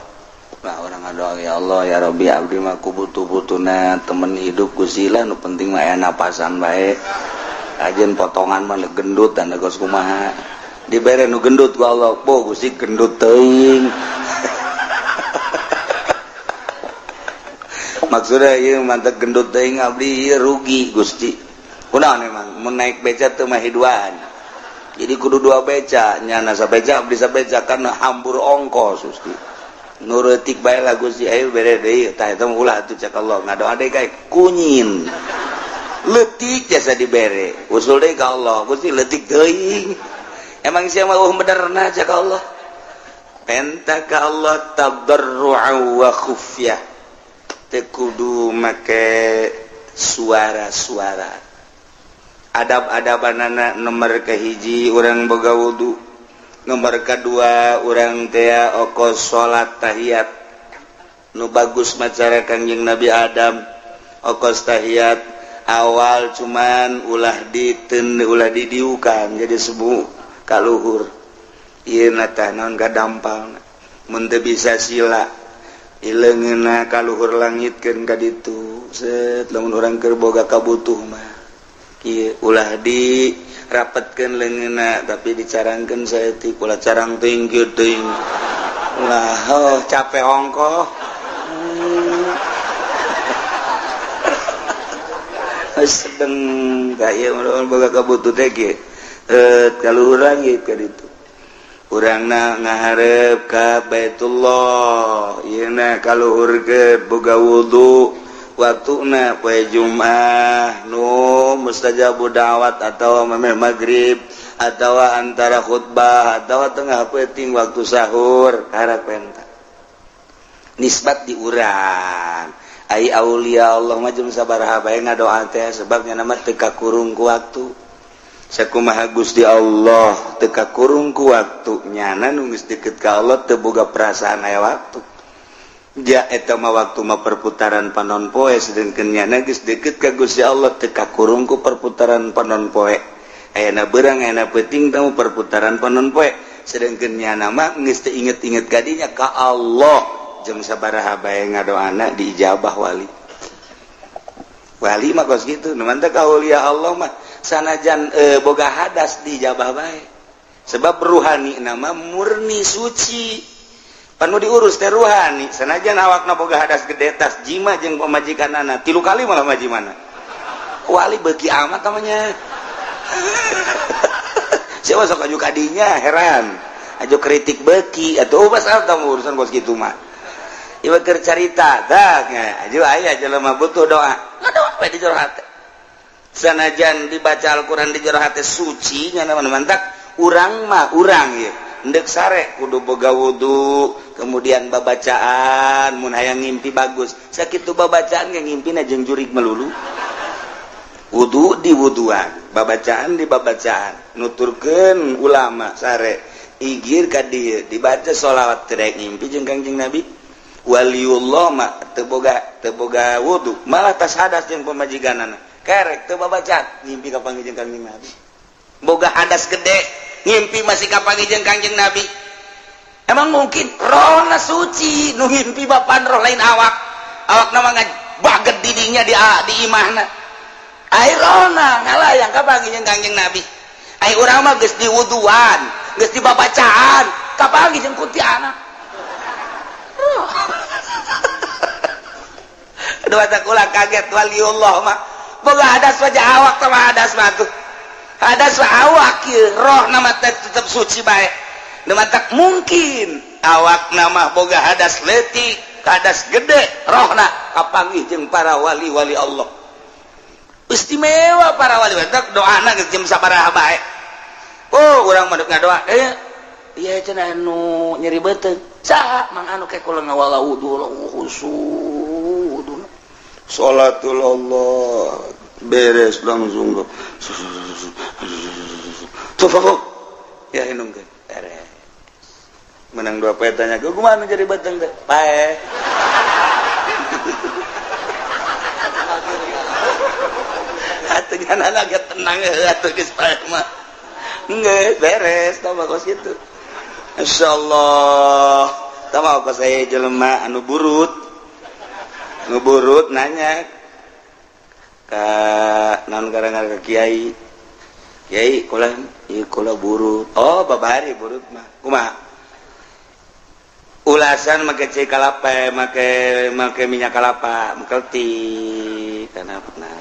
Nah, orang ngadoa, "Ya Allah ya Rabbi, abdi mah ku butuh-butuhna temen hidup Gusti lah, nu penting mah aya napasan bae. Ajeun potongan mah gendut dan geus kumaha." Dibere nu gendut ku Allah. "Po Gusti, gendut teuing." Maksudnya ieu mantep gendut teuing, abdi ieu rugi, Gusti. Kunaon emang mun naik beca teu mah hiduan, jadi kudu dua beca, nyana sabeca, abdi sabeca, karena hambur ongkos, Gusti. Nurutik bae lah, Gusti. Ayo bere deui. Tah, eta mah ulah atuh, cek Allah. Ngadoa deui kae kunyin leutik jasa dibere. Usul deui ka Allah, "Gusti, leutik teuing." "Emang sia mah eueuh benerna," cek Allah. Penta ka Allah tadarru'a wa khufyah. Teu kudu make suara-suara. Adab-adabanana nomor kahiji urang boga wudu, nomor kedua urang teh oko salat tahiyat nu bagus macara Kangjeng Nabi Adam okos tahiyat awal cuman ulah diten ulah didiukan jadi sebu kaluhur ieu na tah naon kadampalna mun teu bisa sila ileungeunna kaluhur langitkeun ka ditu set lamun urang keur boga kabutuh mah kieu ulah di rapetkeun leungeunna tapi dicarangkeun saeutik ulah carang teuing kieu teuing ulah oh capek ongkoh. Sedeng kaya boga kabutuh teh kieu kaluhur langit ka ditu urangna ngaharep ka Baitullah ieuna kaluhur ke boga wudu waktuna poe Jumat nu mustajabu da'wat atawa memeh magrib atawa antara khutbah atawa tengah peuting waktu sahur karak penta nisbat di urang ai aulia Allah mah jeung sabaraha bae ngadoa teh sebab nya mah teu kakurung ku waktu. Sakumaha Gusti Allah teu kakurung ku waktu nyana nu geus deukeut ka Allah teu boga perasaan aya waktu. Ja eta mah waktu mah perputaran panon poe sedengkeun nyana geus deukeut ka Gusti Allah teu kakurung ku perputaran panon poe. Ayana beurang ayana peuting tamu perputaran panon poe sedengkeun nyana mah geus teu inget-inget ka dinya ka Allah. Jeung sabaraha bae ngadoana diijabah wali. Wali mah kos kitu, nu mantep aulia Allah mah sanajan boga hadas diijabah bae. Sebab ruhani nama murni suci. Panu diurus teh ruhani, sanajan awakna boga hadas gede tas jima jeung pamajikanana, 3 kali malah majimana. Wali beuki amat namanya. Siapa sok aju kadinya heran. Aju kritik beuki atuh pasal tamu urusan kos kitu mah. Ieu keur carita tah aju aya jelema butuh doa. Ngadoa we di jero hate. Sanajan dibaca Al-Qur'an di jero hate suci nya mantak urang mah urang ieu. Endek sare kudu boga wudu, kemudian babacaan mun hayang ngimpi bagus. Sakitu babacaan ge ngimpina jeung jurig melulu. Wudu di wuduan, babacaan di babacaan. Nuturkeun ulama sare igir ka dieu dibaca sholawat teu daek ngimpi jeung Kangjeng Nabi. Waliullah mah teu boga wudu malah tas hadas jeung pamajikanana kerek teu babacaan ngimpi ka panggih jeung Kangjeng Nabi boga hadas gede ngimpi masih ka panggih jeung Kangjeng Nabi emang mungkin rohna suci nu ngimpi bapan roh lain awak awakna mah baget didinya di imahna ai rohna ngalayang ka panggih jeung Kangjeng Nabi ai urang mah geus diwuduan geus dibabacaan ka panggih jeung kuntianak. Aduh kula kaget waliullah mah boga hadas wajah awak sama hadas mah tuh hadas mah awak ieu roh nama teh tetep suci bae nu matak mungkin awak nama boga hadas leutik hadas gede rohna kapanggih jeung para wali-wali Allah istimewa para wali matak doana geus jeung sabaraha bae. Oh urang mah ngadoa ieu cenah anu nyeri beuteung saha mang anu ke kula ngawala wudu khusu wudu salatul Allah beres langsung tuh ya inungkeun beres menang dua poe tanya gua kumaha jadi beuteung teh pae atuh nyanana ge tenang atuh geus pae mah geus beres tah mah kos kitu. Insyaallah tah mah saya jelema anu burut nu burut nanya ka naon gara-gara ka kiai kiai kula ieu kula burut oh babari burut mah kumaha ulasan make cai kalapa make minyak kalapa mengkelti kana nah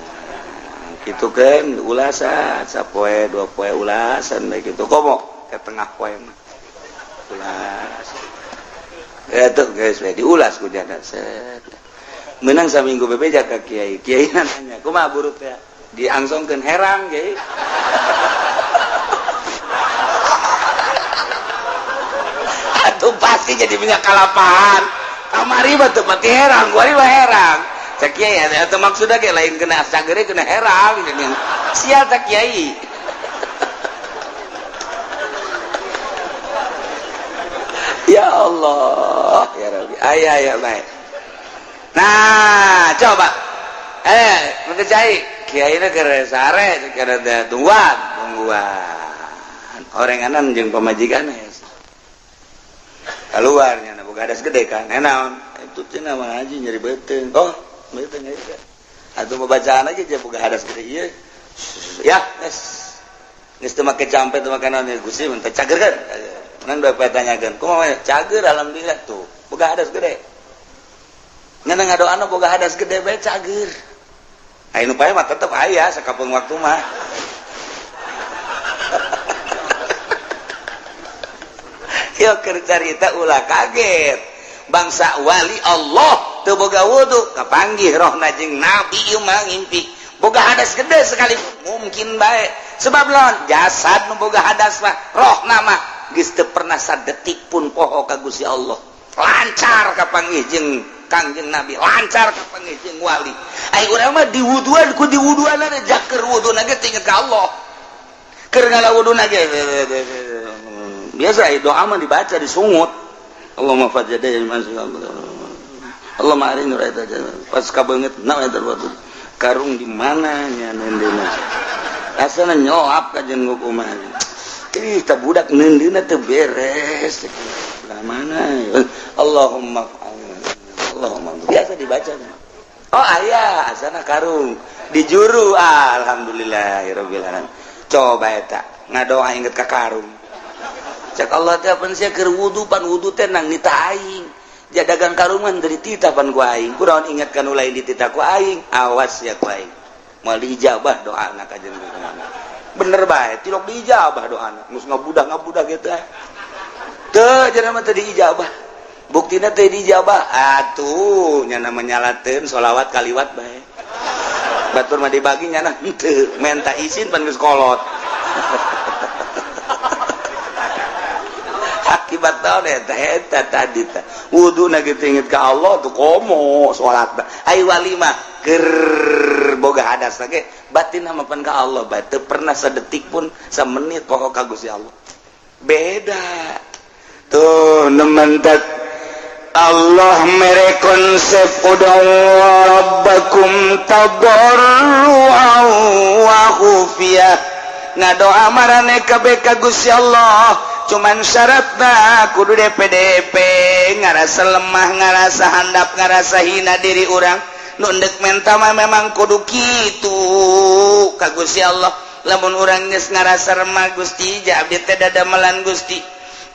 kitu kan ulasan sapoe dua poe ulasan bae kitu komo ke tengah poe mah ulas ya tuh guys diulas ku janda set menang saminggu bebeja ka kiai kiai nanya kumaha burut ya diangsongkeun herang kiai. Atuh pasti jadi minyak kalapaan. Kamari mah teu pati herang, kuari mah herang. Cek kiai eta maksudna ge lain kena cageur, kena herang. Sial tak kiai. Ya Allah, ya Rabbi. Aya ya baik. Nah, coba. Mengke cai kiai na keur sare, keur tungguan, tungguan. Orenganan jeung pamajikan keluarnya na boga hadas gede kan. Naon? Itu cenah mah ngaji nyeri beuteung. Oh, beuteung aja. Atuh bacaan aja dia boga hadas gede ieu. Ya, geus. Geus teu make campe, teu make naon Gusti mun teh cager kan. Menang bapak tanyakeun, kumaha cager? Alhamdulillah tuh. Boga hadas gede. Ngan ngadoana boga hadas gede bae cager. Aya nu pae mah tetep aya sakapeung waktu mah. Yo keur carita ulah kaget. Bangsa wali Allah teu boga wudu kapanggih rohna jeung nabi ieu mah ngimpi. Boga hadas gede sekali mungkin bae. Sebab lawan jasad nu boga hadas mah rohna mah geus teu pernah sadetik pun poho ka Gusti Allah. Lancar kapanggih jeung Kangjeng Nabi, lancar kapanggih jeung wali. Ai urang mah diwuduan ku diwuduanna jaker wuduna ge inget ka Allah. Keur ngalawuduna ge biasa doa mah dibaca disungut. Allahumma fajjada Allahumma arini raita pas kabeungeut na eta karung di mana nya neundeuna. Asana nyolap ka jeung kumaha. Ih, ta budak neundeuna teu beres. Belah mana? Allahumma Allahumma biasa dibaca. Oh aya asana karung di juru, alhamdulillahirabbil alamin. Coba eta ngadoa inget ka karung. Cek Allah teh pan sia keur wudu, pan wudu teh nang nita aing. Jadagang karungan dari tita pan ku aing. Kunaon inget kan lain ditita ku aing. Awas ya ku aing. Moal diijabah doana ka jeung bener bae, tilok diijabah doana. Geus ngabudah-ngabudah kitu teh. Teu cenah mah teu diijabah. Buktina teu diijabah. Atuh nya nyalateun sholawat kaliwat bae. Batur mah dibagi nyana henteu, menta izin pan geus kolot. Akibat naon eta eta tadi teh wuduna kitu inget ka Allah tuh komo salat ai wali mah keur boga hadas ge batin mah pan ka Allah bae teu pernah sedetik pun semenit poho ka Gusti Allah. Beda tuh nementak Allah mere konsep ud'u rabbakum tadarruan wa khufiyah. Ngadoa marane kabeh ka Gusti Allah, cuman syaratna kudu DPDP ngarasa lemah, ngarasa handap, ngarasa hina diri urang. Nu endek menta mah memang kudu kitu ka Gusti Allah. Lamun urang geus ngarasa remah, Gusti ja abdi teh dadamelan Gusti,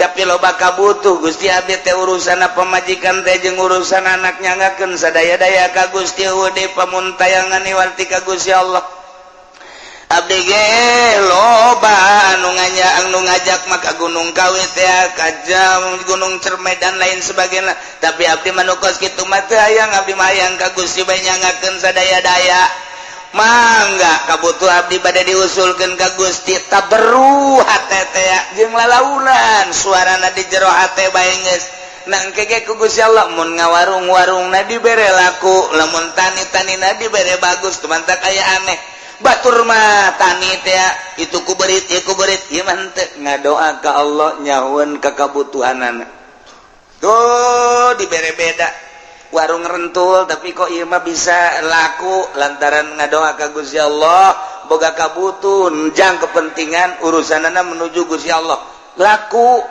tapi loba kabutuh Gusti, abdi teh urusan pamajikan teh jeung urusan anak nyangakeun sadaya-daya ka Gusti, eueuh deui pamuntayangan iwarti ka Gusti Allah. Abdi ge loba anu nganya anu ngajak maka Gunung Kawi teh ka jam Gunung Cermai dan lain sebagainya, tapi abdi mah nu kos kitu mah teu hayang, abdi mah hayang ka Gusti bae nyangakeun sadaya-daya. Mangga kabutuh abdi bade diusulkeun ka Gusti, taberu hate teh jeung lalaunan suarana di jero hate bae geus nangke ge ku Gusti Allah. Mun ngawarung-warungna dibere laku, lamun tani-tanina dibere bagus, tumantak aya aneh batur mah tani teh itu ku berit ieu ku berit ieu mah henteu ngadoa ka Allah nyahueun ka kabutuhanana. Tuh dibere beda warung rentul tapi kok ieu mah bisa laku lantaran ngadoa ka Gusti Allah, boga kabutuhan jang kepentingan urusanana menuju Gusti Allah laku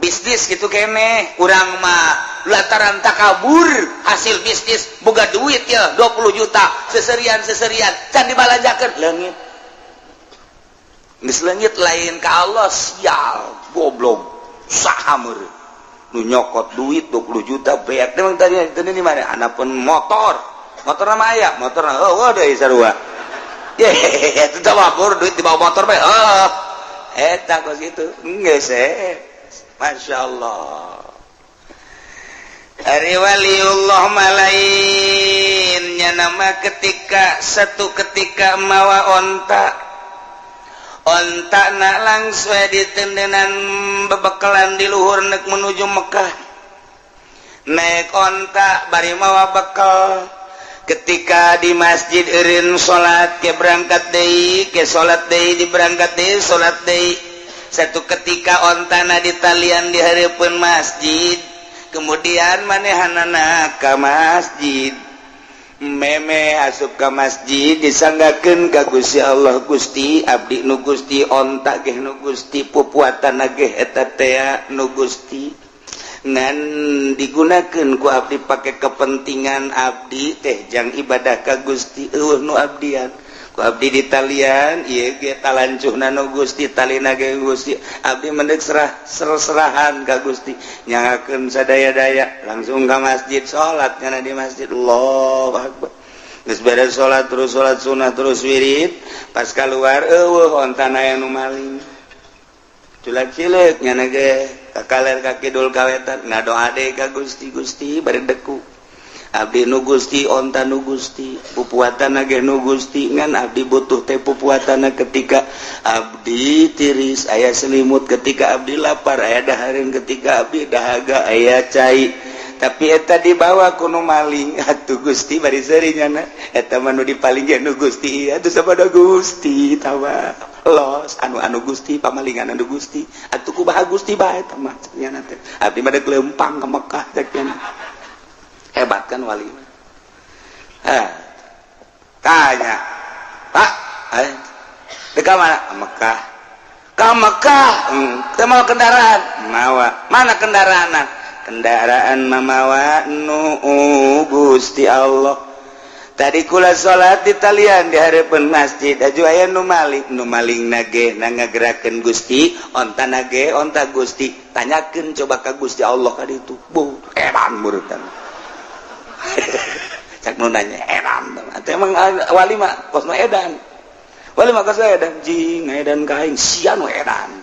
bisnis gitu kene. Urang mah lantaran takabur hasil bisnis boga duit ya 20 juta seserian-seserian can dibalanjakeun leungit geus leungit lain ka Allah. Sial goblok saha meureun nu nyokot duit 20 juta beak emang tadi itu di mana anapun motor motor nama aya motor oh deui sarua ye itu teh mabur duit dibawa motor bae oh eta kos kitu geus Masya Allah. Ari waliullah malainnya nama ketika satu ketika mawa onta onta nak langsung ditendenan bebekalan di luhur nek menuju Mekah. Naik onta bari mawa bekal. Ketika di masjid eureun salat, ke berangkat deui, ke salat deui, di berangkat deui, salat deui. Satu ketika ontana ditalian di hareupeun masjid, kemudian manehanana ka masjid, meme asup ka masjid, disanggakeun ka Gusti Allah, "Gusti, abdi nu Gusti, onta ge nu Gusti, pupuatan ge eta tea nu Gusti, ngan digunakeun ku abdi pake kepentingan abdi teh jang ibadah ka Gusti. Euweuh nu abdian, ku abdi ditalian ieu ge talancuhna nu Gusti, talina ge Gusti. Abdi mendek serah serahan ka Gusti, nyangakeun sadaya-daya." Langsung ka masjid, salat nyana di masjid, Allahu akbar. Geus beres salat, terus salat sunah, terus wirid. Pas keluar, euweuh ontana, aya nu maling. Culak cileuk nyana ge ka kaler, ka kidul, ka wetan, ngadoa deui ka Gusti. "Gusti, bari deku, abdi nu Gusti, onta nu Gusti, pupuatan ge nu Gusti, ngan abdi butuh teh pupuatan ketika abdi tiris aya selimut, ketika abdi lapar aya dahareun, ketika abdi dahaga aya cai, tapi eta dibawa ku nu maling. Atuh Gusti, bari seuri nyana, eta mah nu dipaling ge nu Gusti. Atuh sapada Gusti tawa los anu anu Gusti, pamalingan anu Gusti. Atuh kumaha Gusti bae eta mah?" Nyana teh, "Abdi mah deuk leumpang ka Mekah," cek nyana. Hebat kan wali? Eh, tanya, "Pak, eh, dekat mana?" "Mekah." "Ke Mekah? Teu mawa kendaraan?" "Mawa." "Mana kendaraan?" "Kendaraan mamawa nu Gusti Allah. Tadi kula salat di talian di hareupeun masjid, aju aya nu maling. Nu maling nage na ngagerakeun Gusti, onta nage onta Gusti. Tanyakeun coba ka Gusti Allah ka ditu." Bu, edan murutan. Cak nu nanya edan. Atuh emang wali mah kos nu edan. Wali mah kos edan, jing edan ka aing sia nu edan.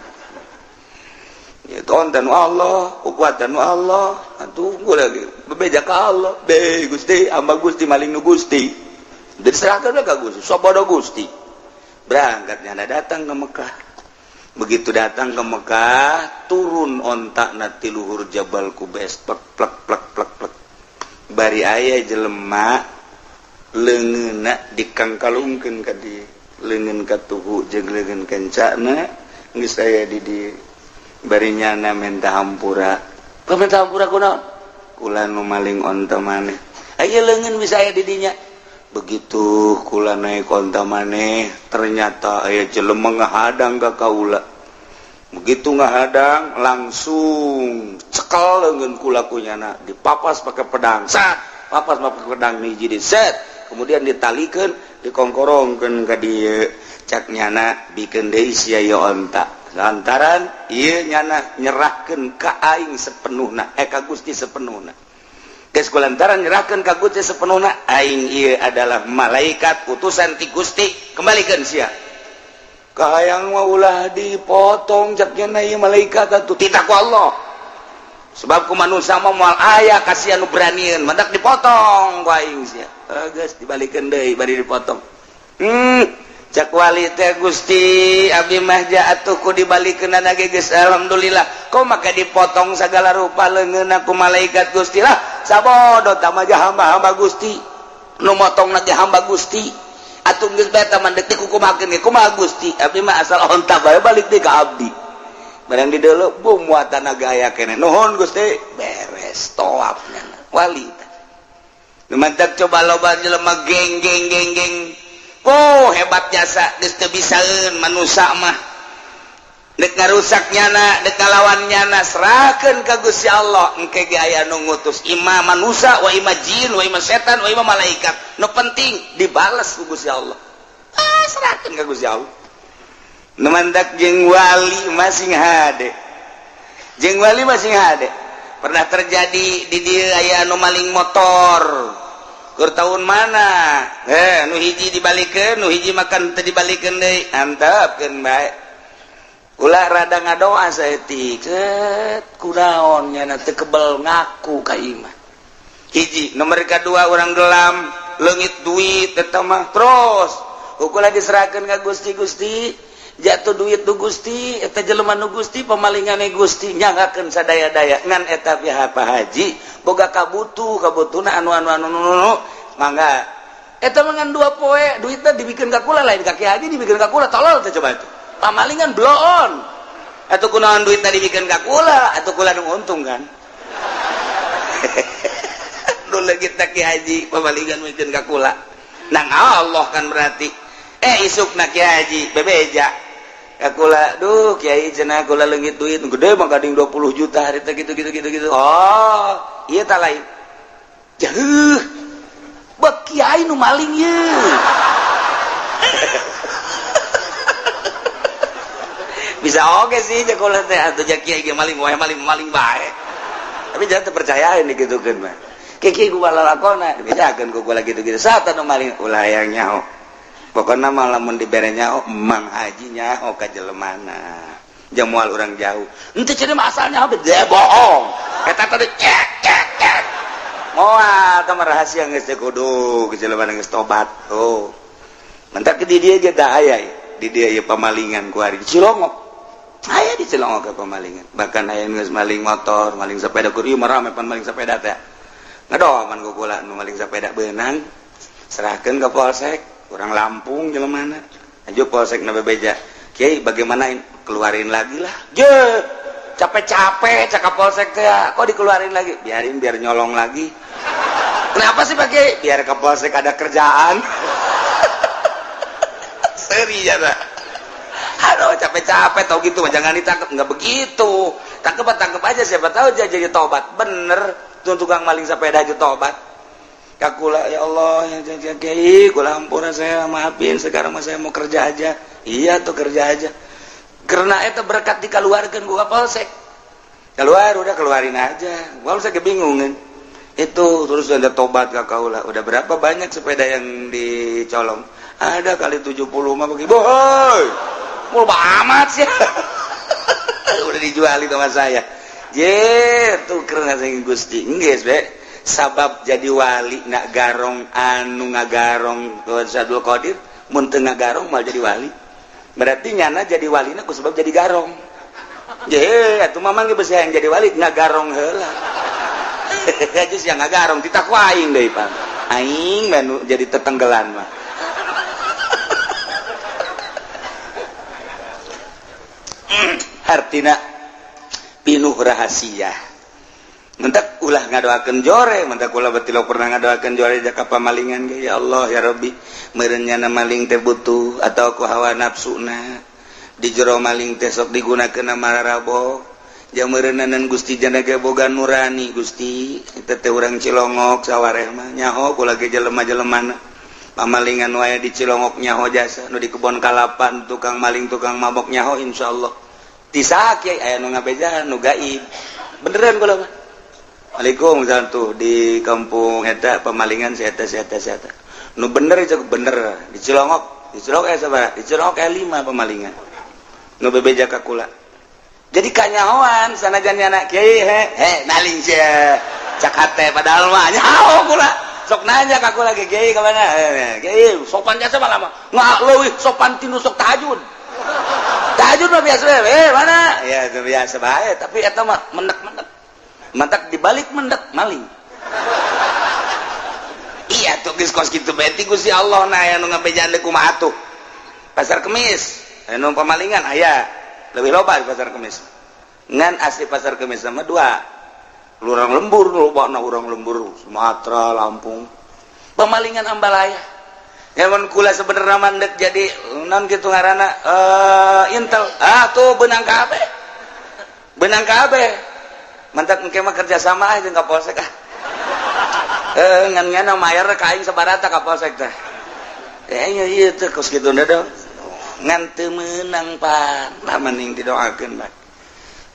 Itu onta nu Allah, kuatan nu Allah. Atuh lagi bebeja ka Allah. "Be Gusti, hamba Gusti, maling nu Gusti." Jadi serahkan ka Gusti, sabodo Gusti. Berangkat nyana datang ke Mekah. Begitu datang ke Mekah, turun onta na ti luhur Jabal Kubes, plek plek plek plek plek. Bari aya jelema leungeunna dikangkalungkeun ka dieu, leungeun katuhu jeung leungeun kencana geus aya di dieu. Bari nyana minta hampura. "Minta hampura kunaon?" "Kula nu maling onta maneh. Aya leungeun bisa aya di dinya. Begitu kula naik onta maneh, ternyata aya jelema ngahadang ka kaula. Begitu ngahadang, langsung cekel leungeun kula ku nyana, dipapas pakai pedang, sat, papas pakai pedang hiji di set, kemudian ditalikeun, dikongkorongkeun ka dieu. Cak nyana, bikeun deui sia ieu onta, lantaran ieu nyana nyerahkeun ka aing sepenuhna, eh, ka Gusti sepenuhna. Geus kulantaran nyerahkeun ka Gusti sepenuhna, aing ieu adalah malaikat utusan ti Gusti, kembalikan sia." "Kahayang mah ulah dipotong," cak nyana, "ieu malaikat atuh." "Titah ku Allah, sebab ku manusia mah moal aya kasihan nu beranian, mantak dipotong ku aing sia." Geus dibalikeun deui bari dipotong. Cak wali teh, "Gusti, abdi mah atuh ku dibalikeun ge geus alhamdulillah, kok maka dipotong segala rupa leungeunna ku malaikat Gusti? Lah, sabodo tah mah, hamba-hamba Gusti, nu motong ge hamba Gusti. Atuh geus bae mah, deuk dikukumakeun ge kumaha Gusti? Abdi mah asal onta bae balik deui ka abdi." Barang di deuleu, bu, muatan aya keneh. "Nuhun Gusti." Beres tawafnya wali. Mantap, coba loba jelema geng geng geng geng. Oh, hebat jasa, geus teu bisaeun manusia mah. Dek ngarusak nyana, dek ngalawan nyana, serahkeun ka Gusti Allah. Engke ge aya nu ngutus, ima manusia, wa ima jin, wa ima setan, wa ima malaikat. Nu penting dibales ku Gusti Allah. Ah, serahkeun ka Gusti Allah. Nu mantak jeung wali masing hade. Jeung wali masing hade. Pernah terjadi di dieu aya nu maling motor. Keur tahun mana? Eh, nu hiji dibalikeun, nu hiji makan teu dibalikeun deui. Antepkeun bae. Ulah rada ngadoa saeutik. Set, kunaon nyana teu kebel ngaku ka imah. Hiji, nomor kedua orang gelam, leungit duit eta mah terus. Ukulah diserahkeun ka Gusti. "Gusti, Jatuh duit nu Gusti, eta jelema nu Gusti, pemalingane Gusti nyangakeun sadaya-daya ngan eta pihak Pak Haji boga kabutuh, kabutuhna anu anu anu anu mangga. Eta mah ngan 2 poe duitna dibikeun ka kula, lain ka Ki Haji, dibikeun ka kula. Tolol teh coba itu. Pamalingan bloon. Atuh kunaon duitna dibikeun ka kula? Atuh kula nu untung kan. Nu leungit Ki Haji pamalingan mikeun ka kula. Nang Allah kan berarti. Isukna Ki Haji bebeja ka kula, duh Kiai cenah kula leungit duit gede mah gading 20 juta hari teh gitu gitu gitu gitu. Oh, ieu tah lain. Jauh. Bek kiai nu maling ye. Bisa oge sih kula teh atuh ja kiai ge maling wae, maling maling bae. Tapi jangan terpercayain digitukeun mah. Kiai ku lalakona dibejakeun ku kula gitu-gitu. Saat anu maling ulah hayang nyaho. Pokokna mah lamun dibere nyaho Mang Haji nyaho ka jelemana. Jamual urang jauh. Henteu cenah mah asalnya dia bohong. Eta tadi cek cek cek. Moal tah rahasia geus teh kudu jelemana geus tobat. Oh. Mentak di dieu ge tah aya di dieu ieu pamalingan ku ari di Cilongok. Aya di Cilongok ke pamalingan. Bahkan aya geus maling motor, maling sepeda kur ieu mah rame pan maling sepeda teh. Ngadoman ku kula nu maling sepeda beunang. Serahkeun ka polsek. Orang Lampung jelemana aja polsek na bebeja kiai bagaimana keluarin lagi lah je capek-capek cakap polsek teh kok dikeluarin lagi, biarin biar nyolong lagi. Kenapa sih Pak Kiai? Biar ke polsek ada kerjaan. Seri ya nah. Aduh capek-capek tau gitu jangan ditangkap, nggak begitu, tangkep aja siapa tahu dia jadi tobat. Bener tuh tukang maling sepeda aja tobat. Kakula ya Allah ya kiai kula ampura saya maafin sekarang mah saya mau kerja aja. Iya tuh kerja aja. Karena itu berkat dikeluarkan gua polsek. Keluar udah keluarin aja. Gua saya kebingungan. Itu terus ada tobat ka kaula. Udah berapa banyak sepeda yang dicolong? Ada kali 70 mah bagi. Boy. Mul amat sih. Udah dijualin sama saya. Je, tuh karena saya Gusti. Geus be. Sabab jadi wali nak garong anu ngagarong ke Sadul Qadir mun teu ngagarong mal jadi wali. Berarti nyana jadi walina ku sebab jadi garong. Je atuh mamang ge beusi yang jadi wali ngagarong heula. Geus yang ngagarong titah ku aing deui pan. Aing mah jadi tetenggelan mah. Hartina pinuh rahasia. Mentak ulah ngadoakeun jore, mentak ulah batilok pernah ngadoakeun jore jaka pamalingan ge ya Allah ya Rabbi, meureun nyana maling teh butuh atau ku hawa nafsuna. Di jero maling teh sok digunakeun mararabo. Jang meureunnanan Gusti jana ge boga nurani Gusti, eta teh urang Cilongok sawareh mah nyaho kula ge jelema-jelemana. Pamalingan wae di Cilongok nyaho jasa, nu di kebon kalapan tukang maling tukang mabok nyaho insyaallah. Ti saha kiai aya nu ngabejaan nu gaib. Beneran kula mah. Waalaikumsalam tuh di kampung eta pemalingan si eta si eta si eta. Nu bener itu bener di Cilongok, di Cilongok sabaraha? Di Cilongok 5 pemalingan. Nu bebeja ka kula. Jadi kanyahoan sanajan nyana kiai he he maling sia. Cak hate padahal mah nyaho kula. Sok nanya ka kula ge kiai ka mana? Kiai sopan jasa mah lama. Nggak leuwih sopan tinu sok tahajud. Tahajud mah biasa we, mana? Ya itu biasa bae, tapi eta mah menek-menek. Mantak dibalik mendek maling. Iya tuh geus kos kitu bae ti Gusti Allah na aya nu ngabejaan deui kumaha atuh. Pasar Kemis anu pamalingan aya leuwih loba di Pasar Kemis. Ngan asli Pasar Kemis sama dua. Urang lembur lobana urang lembur Sumatera, Lampung. Pamalingan ambalaya. Mun kula sebenarnya mandek jadi non kitu ngaranna Intel. Ah tuh benang kabeh. Benang kabeh. Mantak engke mah kerja sama aja ka polsek ah. Ngan ngana mayar ka aing sabarata ka polsek teh. Iya ieu teh kos kitu da. Ngan teu meunang pan. Lah mending didoakeun bae.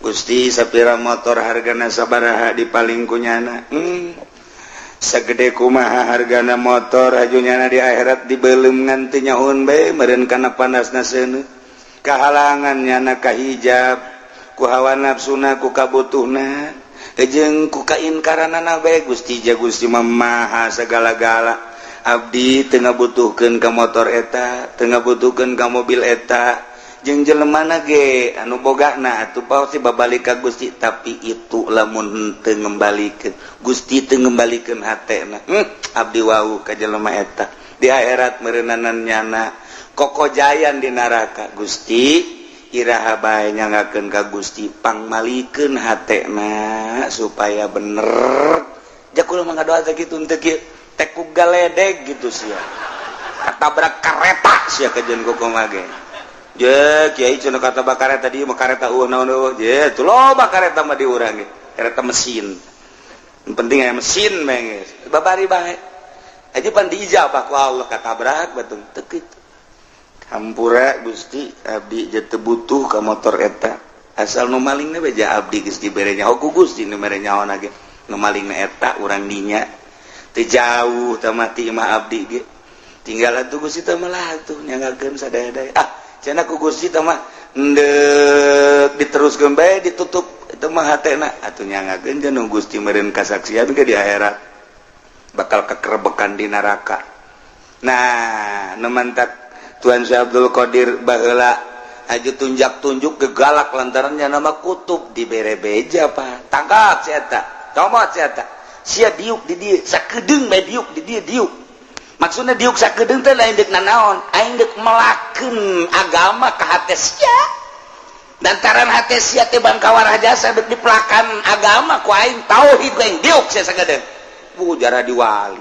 Gusti sapira motor hargana sabaraha dipaling ku nyana. Sagede kumaha hargana motor aju nyana di akhirat dibeuleum ngan teu nyahoun bae meureun kana panasna seuneu. Kahalangan nyana ka hijab. Ku hawa nafsuna ku kabutuhna jeung ku kainkaranana bae Gusti ja Gusti mah maha segala-gala. Abdi teu ngabutuhkeun ka motor eta, teu ngabutuhkeun ka mobil eta, Jeung jelemana ge anu bogana atuh pasti babalik ka Gusti, tapi itu lamun henteu ngembalikeun Gusti, teu ngembalikeun hatena, abdi wau ka jelema eta di akhirat meureunanan nyana kokojayan di neraka. Gusti, iraha bae nyanggakeun ka Gusti, pangmalikeun hatena supaya bener. Ja kula mah ngadoa teh kitu, teu kieu teh ku galedeg gitu sia, katabrak kareta sia kajeun kumaha ge. Je kiai cenah kata kareta di mah kareta eueuh naon eueuh. Je tuh loba kareta mah di urang ge, kareta mesin. Yang penting aya mesin mah geus babari bae aja pan diijabah ku Allah, katabrak batung teu kitu. Hampura Gusti, abdi je teu butuh ka motor eta, asal nu malingna beja abdi geus dibere nyaho ku Gusti. Nu mere nyaho ge nu malingna eta urang dinya teu jauh tah mati mah abdi ge tinggal atuh. Gusti teh mah atuh nyanggakeun sadaya-daya. Ah, cenah ku Gusti teh mah endek diteruskeun bae, ditutup itu mah hatena atuh. Nyanggakeun jeung Gusti meureun kasaksian ke di akhirat bakal kekerebekan di neraka. Nah, nu mantak Tuan Syekh Abdul Qadir baheula aju tunjak-tunjuk gegalak lantarannya nama kutub dibere beja, Pak, tangkap si eta, comot si eta, sia diuk di dieu sakedeung bae, diuk di dieu. Diuk maksudnya diuk sakedeung teh lain deuk nanaon, aing deuk melakeun agama ka hate sia, lantaran hate sia teh bangkawar jasa, deuk dipelakan agama ku aing, tauhid ku aing, diuk sia sakedeung. Bu jarah di wali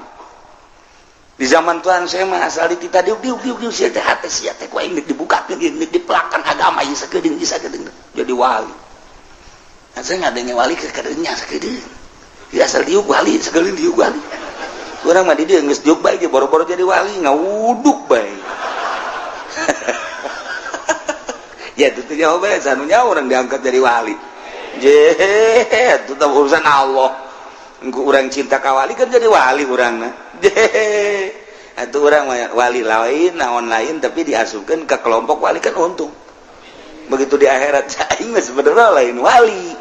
di zaman Tuhan saya mah asal di kita diuk diuk diuk diuk sia teh, hate sia teh ku aing deuk dibukakeun, deuk dipelakan agama ieu sakedeung, ieu sakedeung jadi wali. Nah, saya ngadenge wali ke kadeunya sakedeung ya, asal diuk wali sakedeung, diuk wali. Urang mah di dieu geus diuk bae ge boro-boro jadi wali, ngawuduk bae. Ya itu tuh jawab bae sanunya orang diangkat jadi wali. Je itu tah urusan Allah. Engko urang cinta ka wali kan jadi wali urang mah. Je atuh urang mah wali lain naon lain, tapi diasupkeun ke kelompok wali kan untung. Begitu di akhirat aing mah sebenarnya lain wali.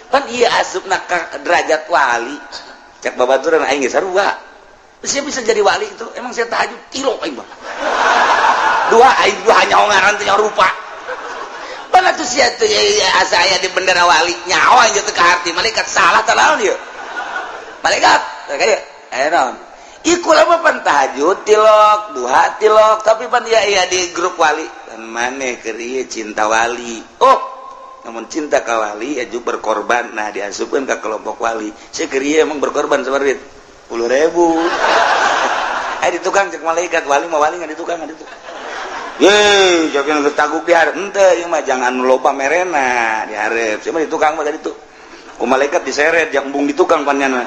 Pan ieu asupna ka derajat wali. Cek babaturan aing ge sarua. Saya bisa jadi wali itu emang saya tahajud tilok aing mah. Dua aing dua hanya ngaran teh rupa. Mana tuh sia tuh ya, asa aya di bendera wali nyawa aing teu kaharti malaikat salah tah naon ieu. Malaikat kayak aya naon. Iku lama pan tahajud tilok, duha tilok, tapi pan ya iya di grup wali. Dan maneh keur ieu cinta wali. Oh, namun cinta ka wali aju berkorban, nah diasupkeun ka kelompok wali. Saya keur ieu emang berkorban seperti 10.000. Eh, di tukang cek malaikat wali mah wali nggak di tukang, nggak di tukang. Ye, jangan geus taguk di hareup henteu ieu mah, jangan loba merena di hareup. Sia mah di tukang mah tadi tuh. Ku malaikat diseret jang embung di tukang panyana.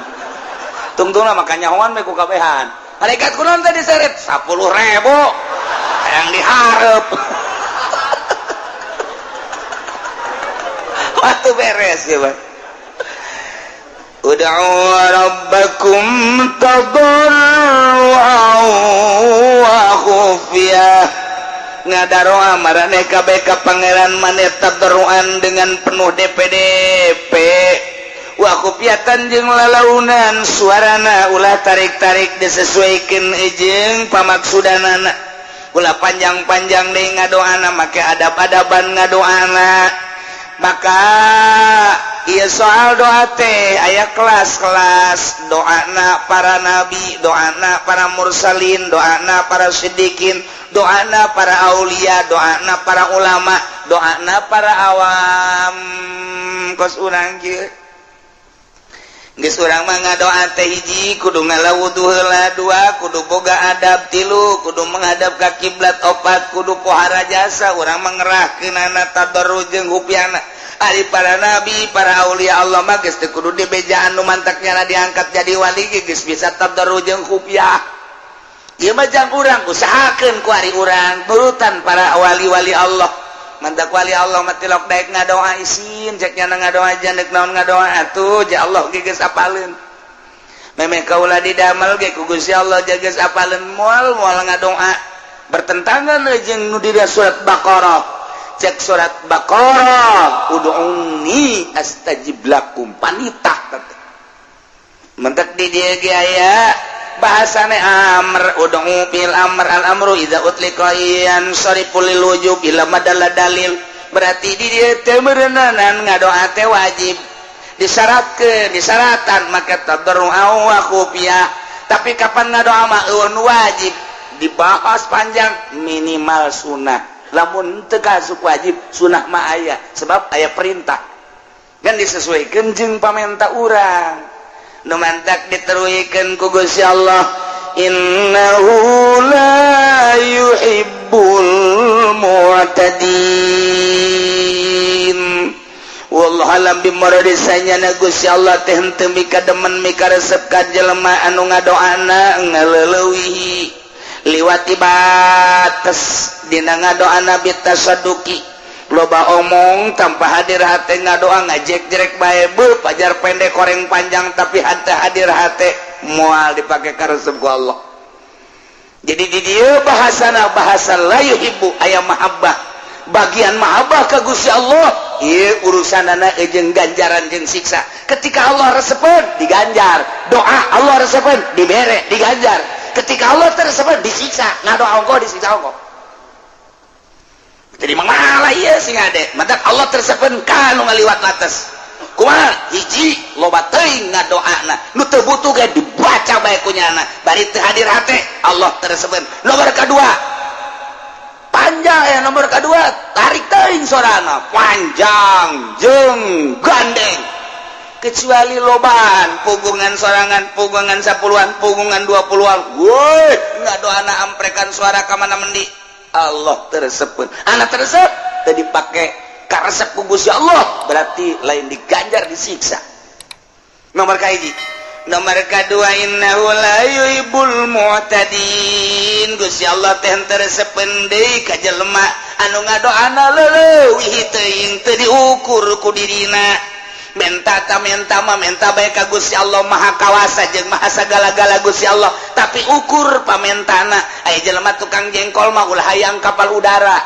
Tungtungna maka nyahoan we ku kabehan. Malaikat kunaon teh diseret 10.000 hayang dihareup. Waktu beres ya, Bang. Ud'u rabbakum tadarruan wa khufiyah. Ngadaroa maraneh kabeh ka pangeran maneh tadarruan dengan penuh DPDP, wa khufiyatan jeung lalaunan suarana, ulah tarik-tarik, disesuaikan jeung pamaksudanana, ulah panjang-panjang deui ngadoana, make adab-adaban ngadoana. Maka iya soal doa teh aya kelas-kelas, doana para nabi, doana para mursalin, doana para siddiqin, doana para aulia, doana para ulama, doana para awam kos urang kieu. Geus urang mah ngadoa teh hiji kudu ngala wudu heula, dua kudu boga adab, tilu kudu menghadap ka kiblat, opat kudu pohara jasa. Urang mah ngerahkeunana tadarru jeung hupiana. Ari para nabi, para aulia Allah mah geus teu kudu dibejaan, nu mantaknya diangkat jadi wali ge geus bisa tadarru jeung khufiah. Ieu mah jang urang usahakeun ku ari urang turutan para wali-wali Allah. Mantak wali Allah mah tilok daek ngadoa isin, cek nyana ngadoa jan deuk naon ngadoa atuh, ja Allah ge geus apaleun. Memeh kaula didamel ge ku Gusti Allah ja geus apaleun, moal moal ngadoa bertentangan jeung nu di surat Baqarah. Cek surat Baqarah, ud'uni astajib lakum, panitah. Mentek di dieu ge aya Bahasane amr, ud'u bil amr, al amru idza utliqa yansarifu lil wujub ila madalla dalil. Berarti di dieu teh meureunanan ngadoa teh wajib, disyaratkeun, disyaratan maka tadarru wa khufiyah. Tapi kapan ngadoa mah euweuh wajib, dibahas panjang, minimal sunnah. Lamun teu kasuk wajib, sunnah mah aya, sebab aya perintah kan disesuaikan jeung pamenta urang. Nu mantak diteruikeun ku Gusti Allah, innahu la yuhibbul mu'tadin. Wallahu alam bimuradi. Na Gusti Allah teh henteu mika demen, mika resep ka jelema anu ngadoana ngaleulewihi, liwati batas dina ngadoana, bitasadduki, loba omong tanpa hadir hate, ngadoa ngajek-jerek bae, bu pajar pendek koreng panjang, tapi hate hadir hate, moal dipake karesep ku Allah. Jadi di dieu bahasana bahasa la yuhibbu, aya mahabbah, bagian mahabbah ka Gusti Allah. Ieu urusanana jeung ganjaran jeung siksa. Ketika Allah resepeun, diganjar doa. Allah resepeun, dibere, diganjar. Ketika Allah teu resepeun, disiksa. Ngadoa ongkoh, disiksa ongkoh. Jadi malah ieu sing ade mantak Allah teu resepeun ka nu ngaliwat batas. Kumaha? Hiji, loba teuing ngadoana, nu teu butuh ge dibaca bae kunyana, bari teu hadir hate, Allah teu resepeun. Nomor kedua panjang ya, nomor kedua tarik teuing sorana panjang jeung gandeng, kecuali lobaan pugungan sorangan, pugungan 10-an, pugungan 20-an, woi ngadoana amprekan suara ka mana mendi, Allah teu resepeun. Anak teu resep teu dipake karesep ku Gusti Allah, berarti lain diganjar, disiksa. Nomor kahiji. Nomor kedua, innahu la yuhibbul mu'tadin. Gusti Allah teh teu resepeun deui ka jelema anu ngadoana leuwih teuing, teu diukur ku dirina. Menta ta menta mah menta bae ka Gusti Allah, Maha Kawasa jeung Maha sagala-gala Gusti Allah, tapi ukur pamentana. Aya jelema tukang jengkol mah ulah hayang kapal udara.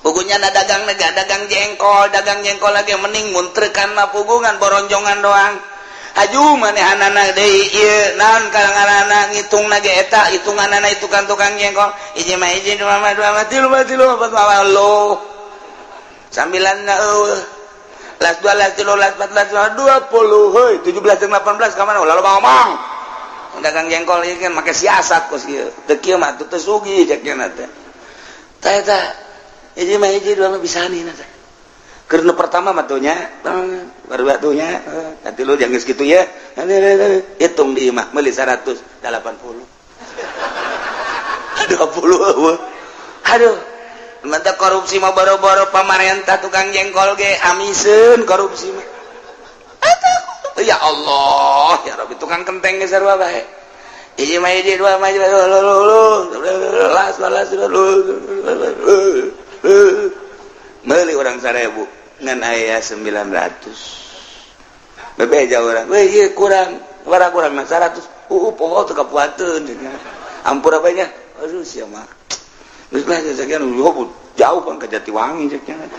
Pugunya na dagang nega dagang jengkol, dagang jengkol lagi mending muntrekan mah pugungan boronjongan doang. Haju manehanana deui ieu naon kalanganana ngitung ge eta hitunganana itu kan tukang jengkol, hiji mah hiji, dua mah dua mah, tilu mah tilu, empat mah lo sambilan eueuh, las dua, las tilu, las empat, las lima, 20. Hei, 17 dan 18 ka mana? Lalu ngomong dagang jengkol ieu kan make siasat kos kieu teu kieu mah teu sugih cek nya teh. Tah eta hiji mah hiji, dua mah bisa nih teh. Keur nu pertama mah tuh nya, baru atuh nya, nanti lu jangan segitu ya. Hitung di imah meuli 180. 20 eueuh. Aduh, mantap korupsi mah, boro-boro pamarentah, tukang jengkol ge amiseun korupsi mah. Atuh, ya Allah, ya Rabbi, tukang kenteng ge sarua bae. Hiji mah hiji, dua mah dua, las las meuli urang 1000 ngan aya 900. Bebeja urang, weh, ieu kurang, bara kurang mah 100. Poho teu kapuateun. Ampura bae nya. Aduh, sia mah. Geus lah sekian jauh kan ke Jatiwangi cek nya.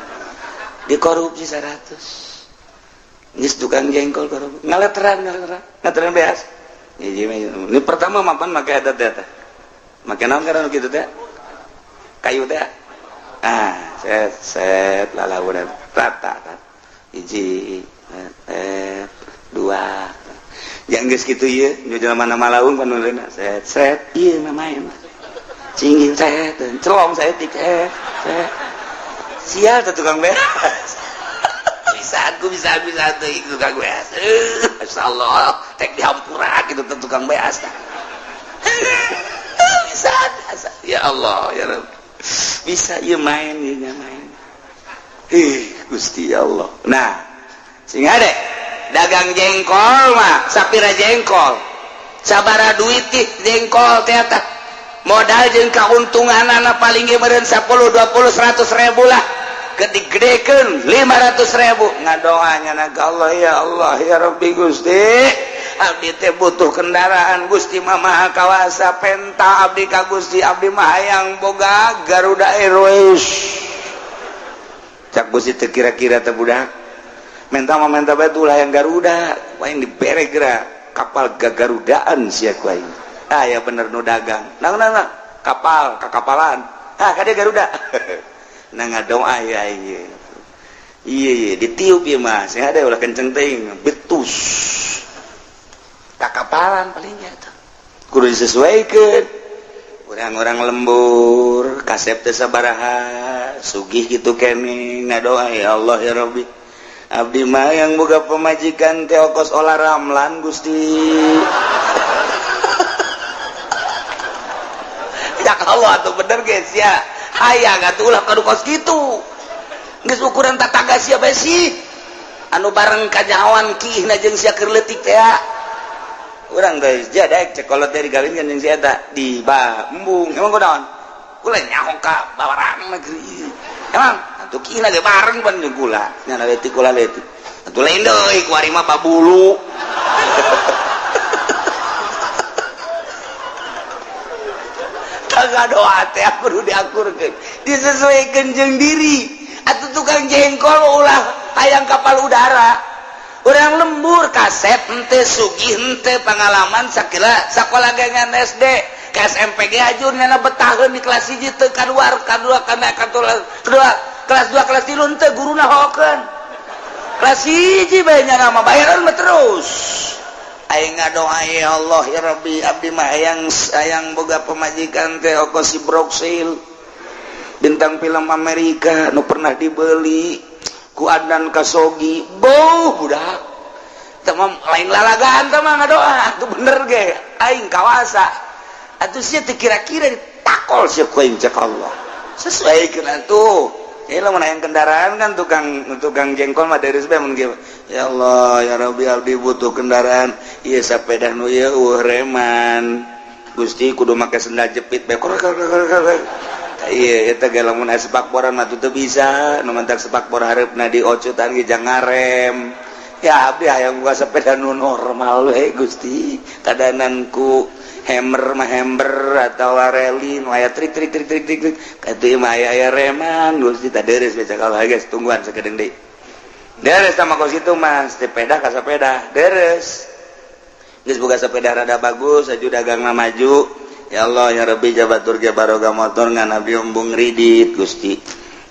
Dikorupsi 100. Geus tukang jengkol korupsi. Ngaleteran, ngaleteran, ngaleteran beas. Hiji mah ini pertama mapan make eta teh. Make naon karena kitu teh? Kayu teh. Ah, set set lalaunan rata kan. Hiji, set, dua. Yang geus kitu ieu, nu jelema malaung panuleuna set set ieu mah main. Cingin set, celong saeutik, set set. Sial teh tukang beas. Bisa aku bisa bisa tuh tukang beas. Masyaallah, tek dihampura gitu teh tukang beas tah. Bisa, bisa. Ya Allah, ya Rabb. Bisa ieu main, ieu main. Ih, Gusti Allah. Nah, sing ade dagang jengkol mah sapira jengkol. Sabara duit ih jengkol teh tah. Modal jeung kauntunganana paling ge meureun 10, 20, 100 ribu lah. Gede-gedekeun 500 ribu. Ngadoanya na ka Allah, ya Allah, ya Rabbi Gusti. Abdi teh butuh kendaraan, Gusti mah Maha Kawasa, penta abdi ka Gusti, abdi mah hayang boga Garuda Airways. Cak Gusti teh, kira-kira teh budak menta mah menta bae ulah yang Garuda, paling dibere geura. kapal gagarudaan sia ku aing. Ah ya bener nu dagang. Nang nang nang kapal kakapalan. Ah kade Garuda. Nah ngadoa ya aing. Iya iya ditiup ieu mah, sing ada ulah kenceng teuing, betus. Kakapalan palingnya tuh. Kudu disesuaikan. Orang-orang lembur, kasep teh sabaraha, sugih kitu keneh ngadoa ya Allah ya Rabbi. Abdi mah yang boga pemajikan teh okos Olla Ramlan Gusti. Ya Allah atuh bener guys ya. Hayang atuh ulah kadu kos kitu. Geus ukuran tataga sia bae sih. Anu bareng kanyahoan kiihna jeung sia keur leutik teh. Urang geus jadek cek kolot teh digawinkeun jeung si eta di ba embung. Emang kunaon? Kula nyaho ka bawarang negeri. Emang atuh kiihna ge bareng pan jeung kula. Nya leutik kula leutik. Atuh lain deui kuari mah babulu. Kagak doa teh kudu diakurkeun. Disesuaikeun jeung diri. Atuh tukang jengkol ulah hayang kapal udara. Orang lembur kasep henteu sugih henteu pengalaman sakila sakola gengan SD ke SMP ge ajur nyana betaheun di kelas 1 teu kaluar kadua kana kedua kelas 2 kelas 3 henteu guruna hokeun kelas 1 bae nyana mah bayaran mah terus aing ngadoa ya Allah ya Rabbi abdi mah hayang hayang boga pemajikan teh okos si Broksil bintang film Amerika nu pernah dibeli ku Adnan Kasogi boh budak teh lain lalagaan teh mah ngadoa atuh bener ge aing kawasa atuh sia teu kira-kira ditakol sia ku aing cek Allah sesuaikeun atuh ieu lamun hayang kendaraan kan tukang jengkol mah deres bae mun ge ya Allah ya Rabbi abdi butuh kendaraan ieu sapeda nu ieu eueuh reman Gusti kudu make sendal jepit bae. Iya, eta ge lamun aya sepakboran mah teu bisa, nu mantak sepakbor hareupna diocutan ge jangan ngarem. Ya abdi hayang gua sepeda nu normal we Gusti. Kadanan ku hammer mah hammer atawa reli nu aya trik trik trik trik trik trik. Katuh mah aya aya reman Gusti tah deres bae cakal geus tungguan sakedeung deui. Deres sama kos kitu mah sepeda ka sepeda deres. Geus boga sepeda rada bagus aju dagangna maju. Ya Allah ya Rabbi jabatur ge baroga motor ngan abdi embung ridit Gusti.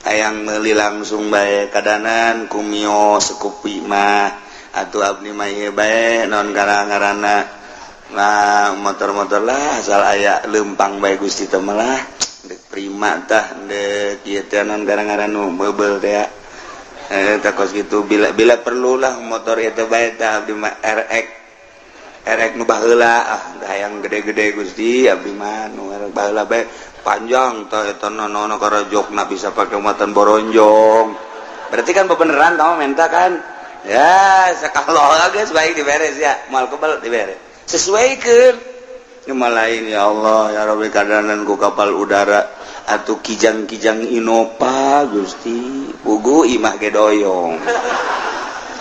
Hayang meuli langsung bae kadanan ku Mio Scoopy mah atuh abdi mah ieu bae naon ngaranna nah motor-motor lah asal aya leumpang bae Gusti teh mah lah deuk prima tah deuk ieu teh naon ngaran nu meubel teh tah kos kitu bila bila perlulah motor ieu teh bae tah abdi mah RX erek nu baheula ah hayang gede-gede Gusti abdi mah nu erek baheula bae panjang tah eta nono karajokna bisa pake muatan boronjong berarti kan bebeneran kamu minta kan ya sakalo geus baik diberes ya moal kebel diberes sesuaikeun nu lain ya Allah ya Rabbi kadanan ku kapal udara atuh kijang-kijang Innova Gusti pugu imah ge doyong.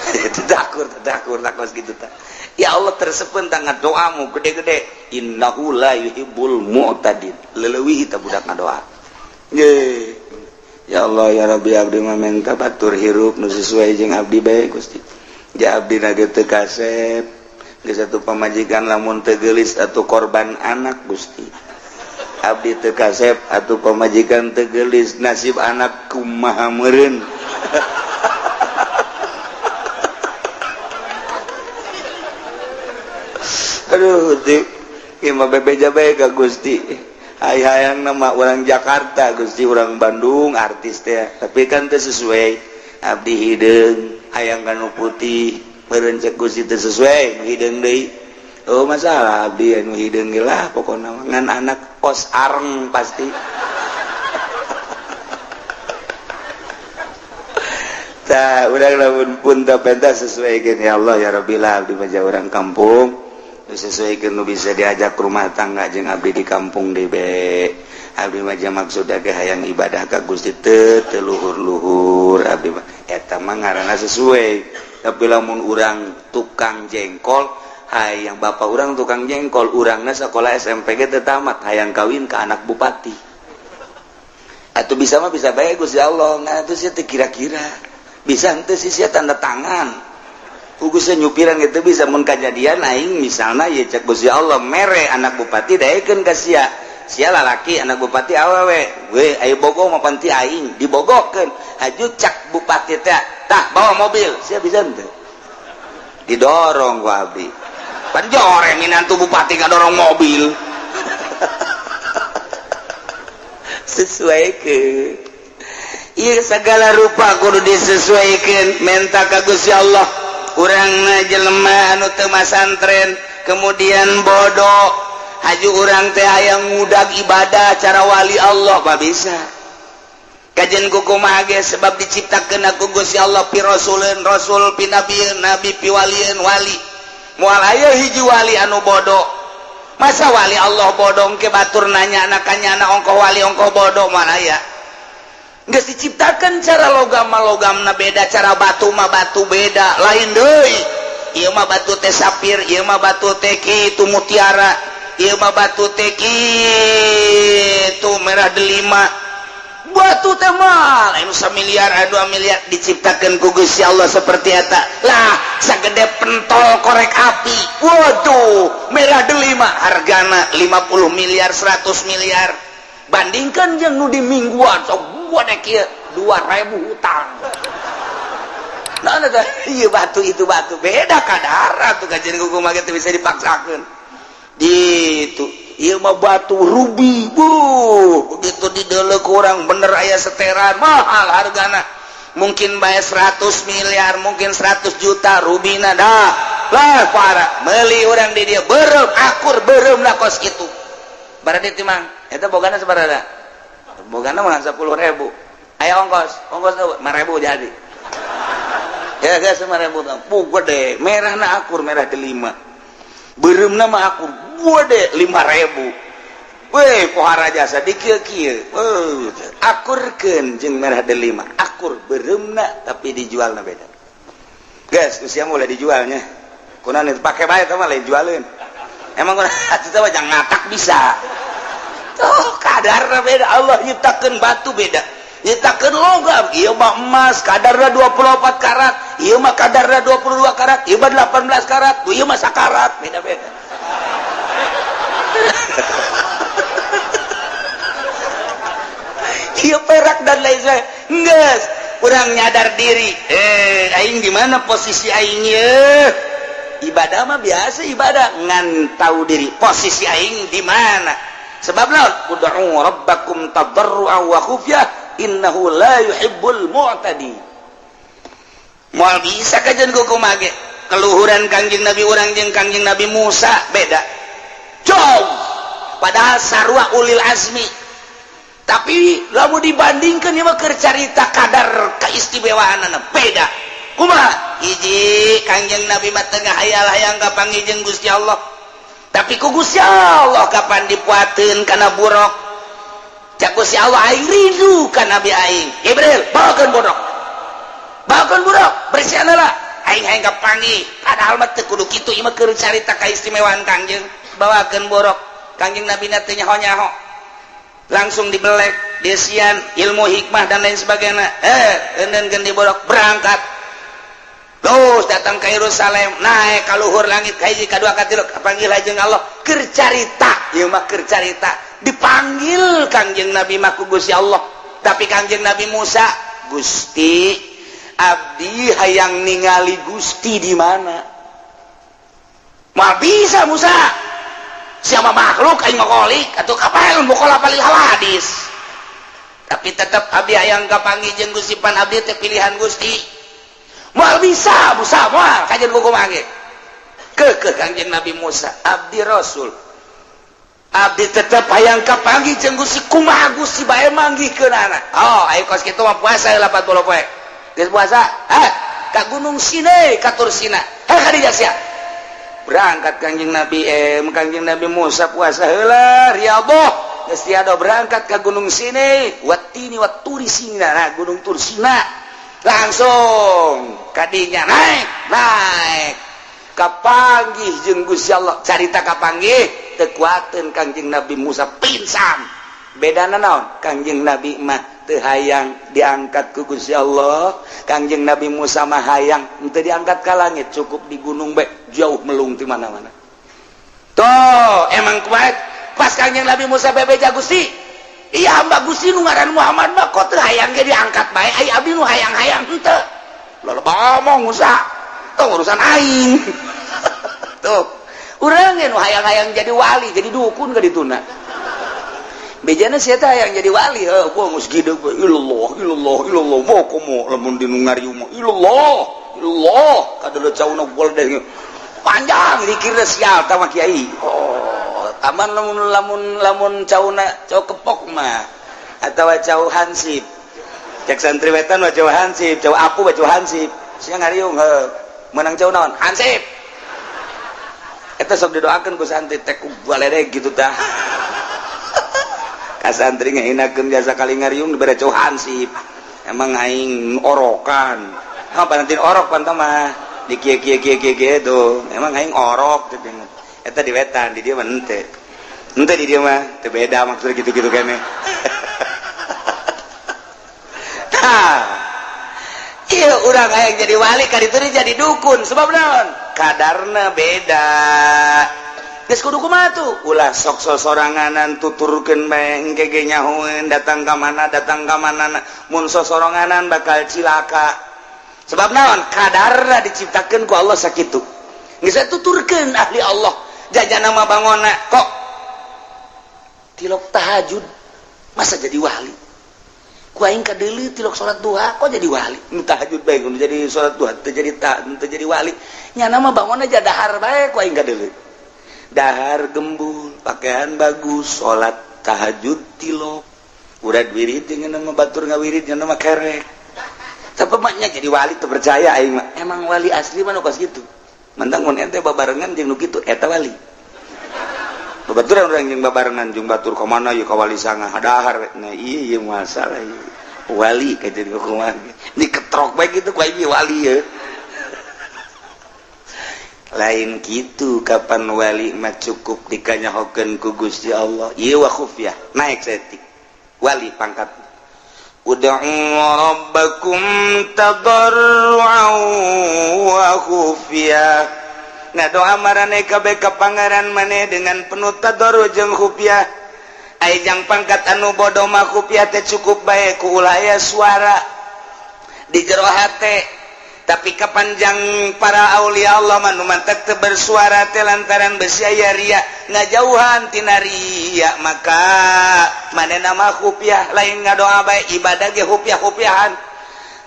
Tadakur tadakur takos gitu tah. Ya Allah tersepen tangan doamu gede-gede innahu la yuhibbul mu'tadin leleuwih ta budak ngadoa. Ye. Ya Allah ya Rabbi abdi mah menta batur hirup nu sesuai jeung abdi bae Gusti. Ja abdi na ge teu kasep geus atuh pamajikan lamun teu geulis atuh korban anak Gusti. Abdi teu kasep atuh pamajikan teu geulis nasib anak kumaha meureun. Aduh, di imah bebeja bae ka Gusti. Hayang nama orang Jakarta, Gusti orang Bandung artis teh. Tapi kan teu sesuai. Abdi hideung, hayang kanu putih, meureun cek Gusti teu sesuai, nu hideung deui. Oh masalah abdi anu hideung ge lah pokona ngan anak kos areng pasti. Tah urang lamun pun teu pentas sesuaikeun ya Allah ya Rabbi lah abdi mah orang kampung. Sesuaikan nu bisa diajak rumah tangga jeung abdi di kampung DB. Abdi mah maksudna ge hayang ibadah ka Gusti teu teu luhur-luhur abdi mah eta mah ngaranna sesuai. Tapi lamun urang tukang jengkol hayang bapak urang tukang jengkol urangna sakola SMP ge teu tamat hayang kawin ka anak bupati. Atuh bisa mah bisa bae Gusti Allah ngan atuh sia teu kira-kira. Bisa henteu sih sia tanda tangan. Kugusnya nyupiran gitu bisa mun kajadian aing misalna ye cek Gusti Allah mere anak bupati daekeun ka sia. Sia lalaki anak bupati awewe. We aya bogo mah panti aing dibogokeun. Haju cak bupati teh tah bawa mobil sia bisa henteu. Didorong ku abdi. Pan jore minantu bupati ngadorong mobil. Sesuaikeun. Ieu segala rupa kudu disesuaikan menta ka Gusti Allah. Urang jelema anu teu masantren kemudian bodoh. Haju urang teh hayang ngudag ibadah cara wali Allah mah bisa. Kajen kumaha ge sebab diciptakeun ku Gusti Allah pi rasuleun rasul pi nabieun nabi pi walieun wali. Moal aya hiji wali anu bodoh. Masa wali Allah bodoh ke batur nanya anak kanyana ongkoh wali ongkoh bodoh moal aya. Geus diciptakeun cara logam mah logamna beda, cara batu mah batu beda, lain deui. Ieu mah batu teh sapir, ieu mah batu teh kitu mutiara. Ieu mah batu teh kitu merah delima. Batu teh mah lain samiliar, 2 miliar diciptakeun ku Gusti Allah seperti eta. Lah, sagede pentol korek api. Waduh, merah delima hargana 50 miliar, 100 miliar. Bandingkan jeung nu di mingguan sok gua dek kieu 2000 hutang. Nah, ieu batu itu batu beda kadar atuh kajian kumaha teh bisa dipaksakeun. Gitu ieu mah batu ruby bu begitu dideuleu kurang bener aya seteran mahal hargana mungkin bae 100 miliar mungkin 100 juta rubina dah lah para meuli urang di dieu beureum akur beureum lah kos kitu berarti timang eta bogana sabaraha bogana mah 10.000 aya ongkos ongkos 5.000 jadi ya geus 5.000 bu gede merahna akur merah delima beureumna mah akur gede 5.000 weh pohara jasa di kieu-kieu akurkeun jeung merah delima akur beureumna tapi dijualna beda geus usia mulai dijualnya kunaon itu pake bae teh mah lain jualeun emang kunaon atuh teh jangan ngatak bisa tuh kadarna beda Allah nyiptakeun batu beda nyiptakeun logam ieu mah emas kadarna 24 karat ieu mah kadarna 22 karat ieu mah 18 karat ieu mah sakarat beda-beda. Ieu perak dan lain sebagainya geus urang nyadar diri aing di mana posisi aing ye ibadah mah biasa ibadah ngan tahu diri posisi aing di mana sebab lawan ud'u rabbakum tadarruan wa khufyah innahu la yuhibbul mu'tadi. Moal bisa kajian kumaha ge keluhuran Kangjeng Nabi urang jeung Kangjeng Nabi Musa beda jauh padahal sarua ulil azmi tapi lamun dibandingkeun ieu mah keur carita kadar keistimewaanana beda kumaha hiji Kangjeng Nabi mah teu ngahayal-hayang kapanggih jeung Gusti Allah tapi ku Gusti Allah kapan dipuateun kana buruk cak Gusti Allah aing rindu ka Nabi aing Jibril bawakeun buruk bawakeun buruk bersihan heula aing hayang kapanggih padahal mah teu kudu kitu ieu mah keur carita kaistimewaan Kangjeng bawakeun buruk Kangjeng Nabi na teu nyaho-nyaho langsung dibelek desian ilmu hikmah dan lain sebagainya eundeunkeun di buruk berangkat terus datang ke Yerusalem naik ka luhur langit ka hiji ka dua ka tilu kapanggil jeung Allah keur carita ieu mah keur carita dipanggil Kangjeng Nabi mah ku Gusti Allah tapi Kangjeng Nabi Musa Gusti abdi hayang ningali Gusti di mana mah bisa Musa siapa makhluk aing mah kholik atuh kapan mukhalafah lil hawadis tapi tetap abdi hayang kapanggih jeung Gusti pan abdi teh pilihan Gusti moal bisa Musa moal kajian kumaha ge keukeuh Kangjeng Nabi Musa abdi Rasul abdi tetep hayang kapanggih jeung Gusti kumaha Gusti bae manggihkeunana oh ayo kos kitu mah puasa 80 poe geus puasa ha ka Gunung Sinai ka Tur Sina ha ka dieu sia berangkat Kangjeng Nabi Kangjeng Nabi Musa puasa heula riyadhah geus tiada berangkat ka Gunung Sinai watini waturi Sina nah Gunung Tur Sina langsung kadinya naik naik kapanggih jeung Gusti Allah carita kapanggih teu kuateun Kangjeng Nabi Musa pingsan bedana naon Kangjeng Nabi mah teu hayang diangkat ku Gusti Allah. Kangjeng Nabi Musa mah hayang henteu diangkat ka langit, cukup di gunung bae, jauh melung di mana-mana. Tuh, emang kuat pas Kangjeng Nabi Musa bebeja, "Gusti, iya, hamba Gusti nu ngaran Muhammad mah kok teu hayang ge diangkat bae, ai abdi nu hayang-hayang henteu." Loba ngomong Musa, tuh urusan aing. Tuh, urang nu hayang-hayang jadi wali, jadi dukun ka dituna. Bejana sia teh hayang jadi wali, heuh, gua geus gede ilallah, ilallah, ilallah, mau komo lamun di nu ngariung mah ilallah, ilallah, kadeuleut cauna deh. Panjang dikira sial tah mah kiai. Oh, taman lamun lamun lamun cauna cau kepok mah atawa cau hansip. Cek santri wetan mah cau hansip, cau aku mah cau hansip. Sia ngariung heuh, menang cau naon? Hansip. Eta sok didoakeun ku santri teh ku baledeg gitu tah. Ka santri ngahinakeun jasa kali ngariung dibere cau hansip. Emang aing orokan. Ha, panantin orok pantah mah di kieu kieu kieu kieu kieu tuh. Emang aing orok teh. Eta di wetan, di dieu mah henteu. Henteu di dieu mah teu beda maksudnya gitu-gitu kene. Tah. Iya, urang hayang jadi wali ka ditu jadi dukun, sebab naon? Kadarna beda. Geus kudu kumaha tuh? Ulah sok sosoranganan, tuturkeun bae engke ge nyahoeun datang ka mana, datang ka mana. Mun sosoranganan bakal cilaka. Sebab naon? Kadarna diciptakeun ku Allah sakitu. Geus tuturkeun ahli Allah. Jajana mah bangona kok tilok tahajud masa jadi wali? Ku aing kadeuleu tilok salat duha kok jadi wali? Nu tahajud bae nu jadi salat duha teu jadi tak teu jadi wali. Nyana mah bangona aja dahar bae ku aing kadeuleu. Dahar gembul, pakaian bagus, salat tahajud tilok. Urat wirid dengan nama batur ngawirid nya nama kerek. Tapi maknya jadi wali teu percaya aing mah. Emang wali asli mah nu kos kitu. Mentang mun ente babarengan jeung nu kitu, eta wali. Babaturan urang jeung babarengan jeung batur ka mana ieu ka wali sanga dahar. Nah, iya masalah ieu. Wali ka jadi kumaha. Diketrok bae kitu ku aing wali ye. Lain gitu, kapan wali mah cukup dikanyahokeun ku Gusti Allah. Ieu wa khufyah, naik saeutik. Wali pangkat. Ud'u rabbakum tadarru'an wa khufyah. Nah, doa marane kabeh ka pangeran maneh dengan penuh tadarru jeung khufyah. Ai jang pangkat anu bodoh mah khufyah teh cukup bae ku ulah aya suara di jero hate. Tapi kepanjang para aulia Allah mah nu mantak teu bersuara teh lantaran besi aya ria, ngajauhan tina ria, maka manehna mah khufyah, lain ngadoa bae, ibadah ge khufyah-khufyahan.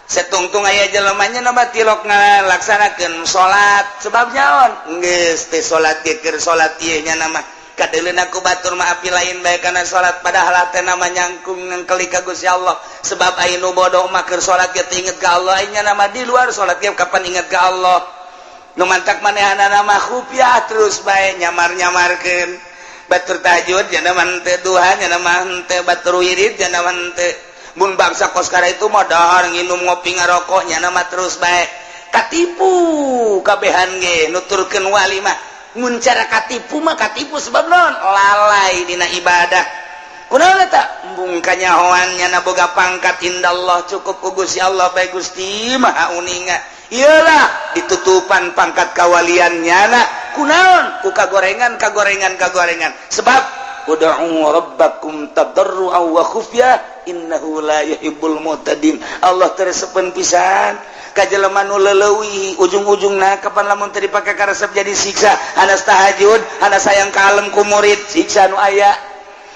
Setungtung aya jelemanya nama tilok ngalaksanakeun salat, sebab nyaon geus teh salat ge keur salat ieu nya nama kadeuleuna ku batur mah api lain bae kana salat, padahal teh nama nyangkung nangkeli ka Gusti Allah. Sebab aya nu bodoh mah keur salat ge teu inget ka Allah, nya nama di luar salat ge kapan inget ka Allah. Nu mantak manehanana mah khufyah terus bae, nyamar-nyamarkeun. Batur tahajud nya nama henteu, duha nya nama henteu, batur wirid nya nama henteu. Mun bangsa koskara itu mah dahar, nginum, ngopi, ngarokok, nya nama terus bae. Katipu kabehan ge nuturkeun wali mah. Mun cara katipu mah katipu, sebab non lalai dina ibadah. Kunaon eta? Embung kanyahoan nya boga pangkat indallah, cukup ku Gusti Allah bae. Gusti Maha Uninga. Iyalah, ditutupan pangkat kawalian nyana kunaon? Ku kagorengan, kagorengan, kagorengan. Sebab ud'u rabbakum tadarruan wa khufyah innahu la yuhibbul mu'tadin. Allah teresepen pisan ka jelema nu leuwih ujung-ujungna. Kapan lamun teu dipake karesep jadi siksa. Hanas tahajud, hanas sayang kalem ku murid, siksa nu aya.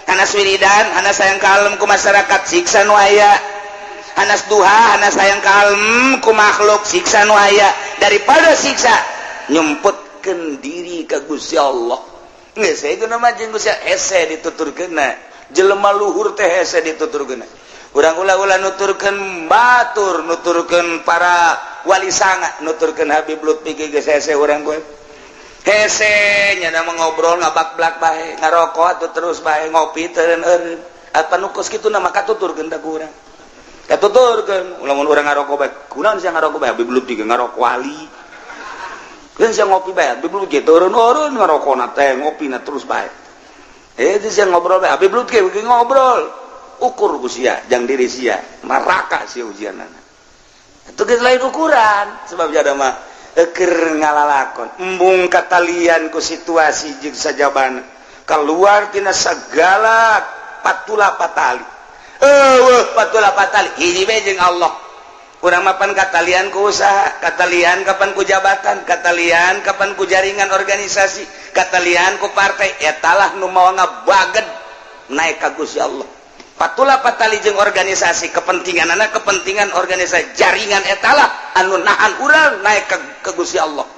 Hanas wiridan, hanas sayang kalem ku masyarakat, siksa nu aya. Hanas duha, hanas sayang kalem ku makhluk, siksa nu aya. Daripada siksa, nyumputkeun diri ka Gusti Allah. Geus itu nama jeung Gusti hese dituturkeunna. Jelema luhur teh hese dituturkeunna. Urang ulah-ulah nuturkeun batur, nuturkeun para wali sanga, nuturkeun Habib Lutfi ge geus hese. Urang gue hese nya mah ngobrol ngabak-blak bae, ngarokok atuh terus bae, ngopi teu eureun. Apa nu kos kitu nama katuturkeun tah ku urang? Katuturkeun lamun urang ngarokok bae, kunaon sia ngarokok bae? Habib Lutfi ge ngarokok wali. Kan sia ngopi bae, Habib Lutfi ge turun-urun ngarokokna teh, ngopina terus bae. Eh, itu sia ngobrol bae, Habib Lutfi ge ngobrol. Ukur ku sia jang diri sia, neraka sia ujianana. Itu geus lain ukuran, sebab jada mah keur ngalalakon embung katalian ku situasi jeung sajabana, keluar tina segala patula patali. Eueuh patula patali, hiji bae jeung Allah. Urang mapan katalian ku usaha, katalian kapan ku jabatan, katalian kapan ku jaringan organisasi, katalian ku partai. Etalah nu mawa ngabaged naik ka Gusti Allah. Patula patali jeung organisasi, kepentingan anak, kepentingan organisasi, jaringan, etalah anu nahan urang naik ke Gusti Allah.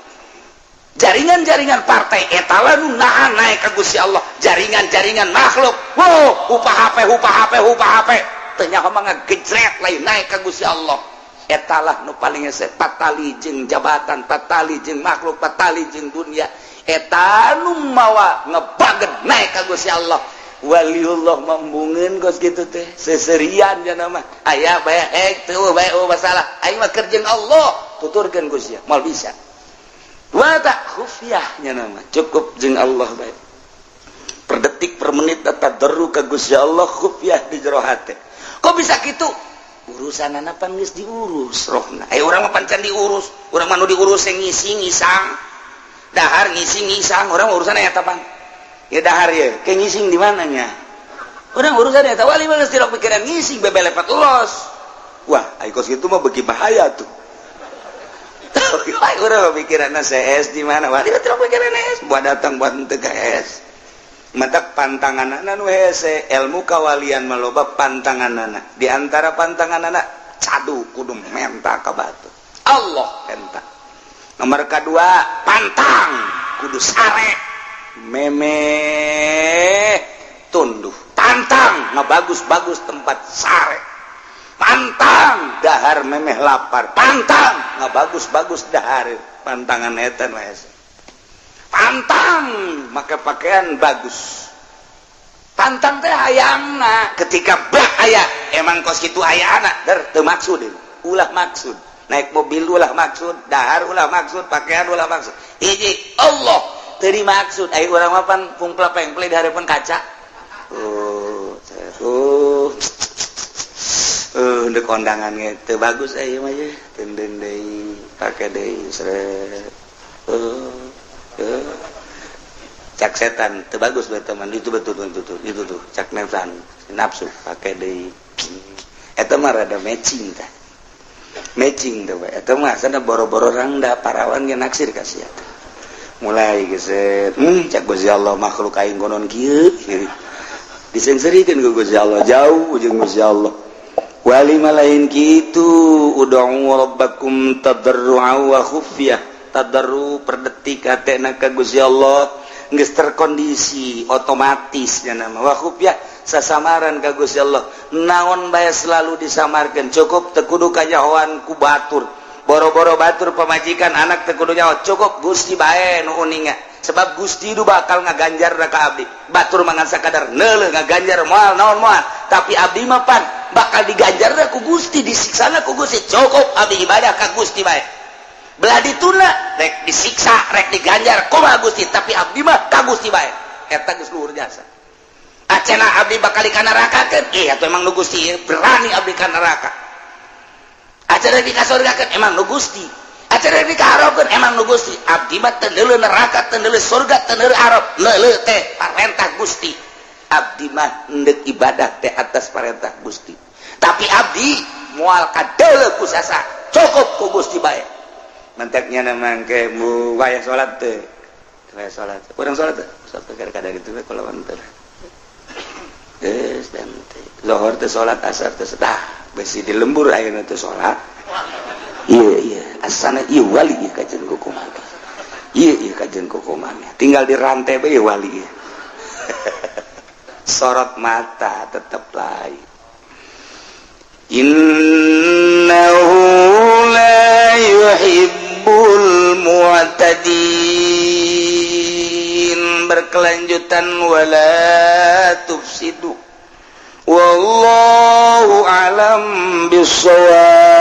Jaringan-jaringan partai etalah nu nahan naik ke Gusti Allah. Jaringan-jaringan makhluk, wow, upah HP, upah HP, upah HP, ternyata mah ngagejret, lain naik ke Gusti Allah. Etalah nu paling hese. Patali jeung jabatan, patali jeung makhluk, patali jeung dunia, eta nu mawa ngebaget naik ka Gusti Allah. Waliullah mambungeun kos kitu teh, seserian jana mah aya bae ek teu bae, oh masalah aing mah keur jeung Allah, tuturkeun ku sia moal bisa. Wa tak khufyahnya nama cukup jeung Allah bae, per detik per menit tadarru ka Gusti Allah, khufyah di jero hate. Kok bisa kitu? Urusan anak pan geus diurus rohna. Eh, urang mah pan can diurus. Urang mah nu diurus yang ngisi ngisang, dahar ngisi ngisang. Urang urusan eta pan ya dahar ya ke ngising di mananya. Urang urusan eta. Wali mah geus tidak pikiran ngising, bebelepat los. Wah, ai kos kitu mah beuki bahaya tuh. Urang mah pikiran CS di mana. Wali mah tidak pikiran S buat datang buat henteu ka S. Matak pantangan nu hese ilmu kawalian maloba pantanganana. Di antara pantanganana, cadu kudu menta ka batur, Allah enta. Nomor kedua, pantang kudu sare memeh tunduh, pantang ngebagus-bagus tempat sare, pantang dahar memeh lapar, pantang ngebagus-bagus dahar. Pantangan eta nu hese. Pantang make pakaian bagus, pantang teh hayangna ketika bah aya emang kos kitu aya anak der teu maksud, ulah maksud naik mobil, ulah maksud dahar, ulah maksud pakaian, ulah maksud. Hiji Allah teu dimaksud. Ai urang mah pan pungpla pengple di hadapan kaca. Oh, oh, ndek kondangan ge teu bagus aya mah ye, tenden deui, pake deui, seret. Cak setan teu bagus bae teman itu, betul betul betul itu tuh. Cak nafsan, nafsu, pake deui. Eta mah rada matching tah, matching tuh. Eta mah sana boro-boro rangda, parawan ge naksir ka sia. Mulai geset, cak Gusti Allah, makhluk aing konon kieu. Disengserikeun ku Gusti Allah, jauh jeung Gusti Allah. Wali mah lain kitu. Ud'u rabbakum tadarru'a wa khufyah. Tadarru per detik hatena ka Gusti Allah geus terkondisi otomatis nya nama. Wa khufyah, sasamaran ka Gusti Allah, naon bae selalu disamarkeun. Cukup teu kudu kanyahoan ku batur, boro-boro batur, pamajikan, anak teu kudu nyaho. Cukup Gusti bae nu uninga, sebab Gusti itu bakal ngaganjar ka abdi. Batur mangan sakadar neuleuh, ngaganjar moal naon moal, tapi abdi mah pan bakal diganjar ku Gusti, disiksana ku Gusti. Cukup abdi ibadah ka Gusti bae, belah dituna rek disiksa rek diganjar kumaha Gusti, tapi abdi mah ka Gusti bae. Eta geus luhur jasa. Acena abdi bakal ka neraka, eh, atau emang nu Gusti berani abdi ka neraka. Acena di kasurgakeun, emang nu Gusti. Acara dikaharapkeun, emang nu Gusti. Abdi mah teu neuleuh neraka, teu neuleuh surga, teu neuleuh arab, neuleuh teh parentah Gusti. Abdi mah endek ibadah teh atas parentah Gusti, tapi abdi moal kadeuleuh ku sasa, cukup ku Gusti bae. Mantaknya nama ke mu wayah salat teh, wayah salat urang salat teh, salat kadang-kadang itu kalau teh geus dan teh zuhur teh salat, asar teh, dah besi di lembur ayeuna teh salat. Iya iya, asana iya wali, iya kajian kukumaha, iya iya kajian kukumaha, tinggal di rantai bae wali iya. Sorot mata tetap lain. Innahu la yuhibbul mu'tadin. Berkelanjutan, wala tufsidu. Wallahu alam bisawab.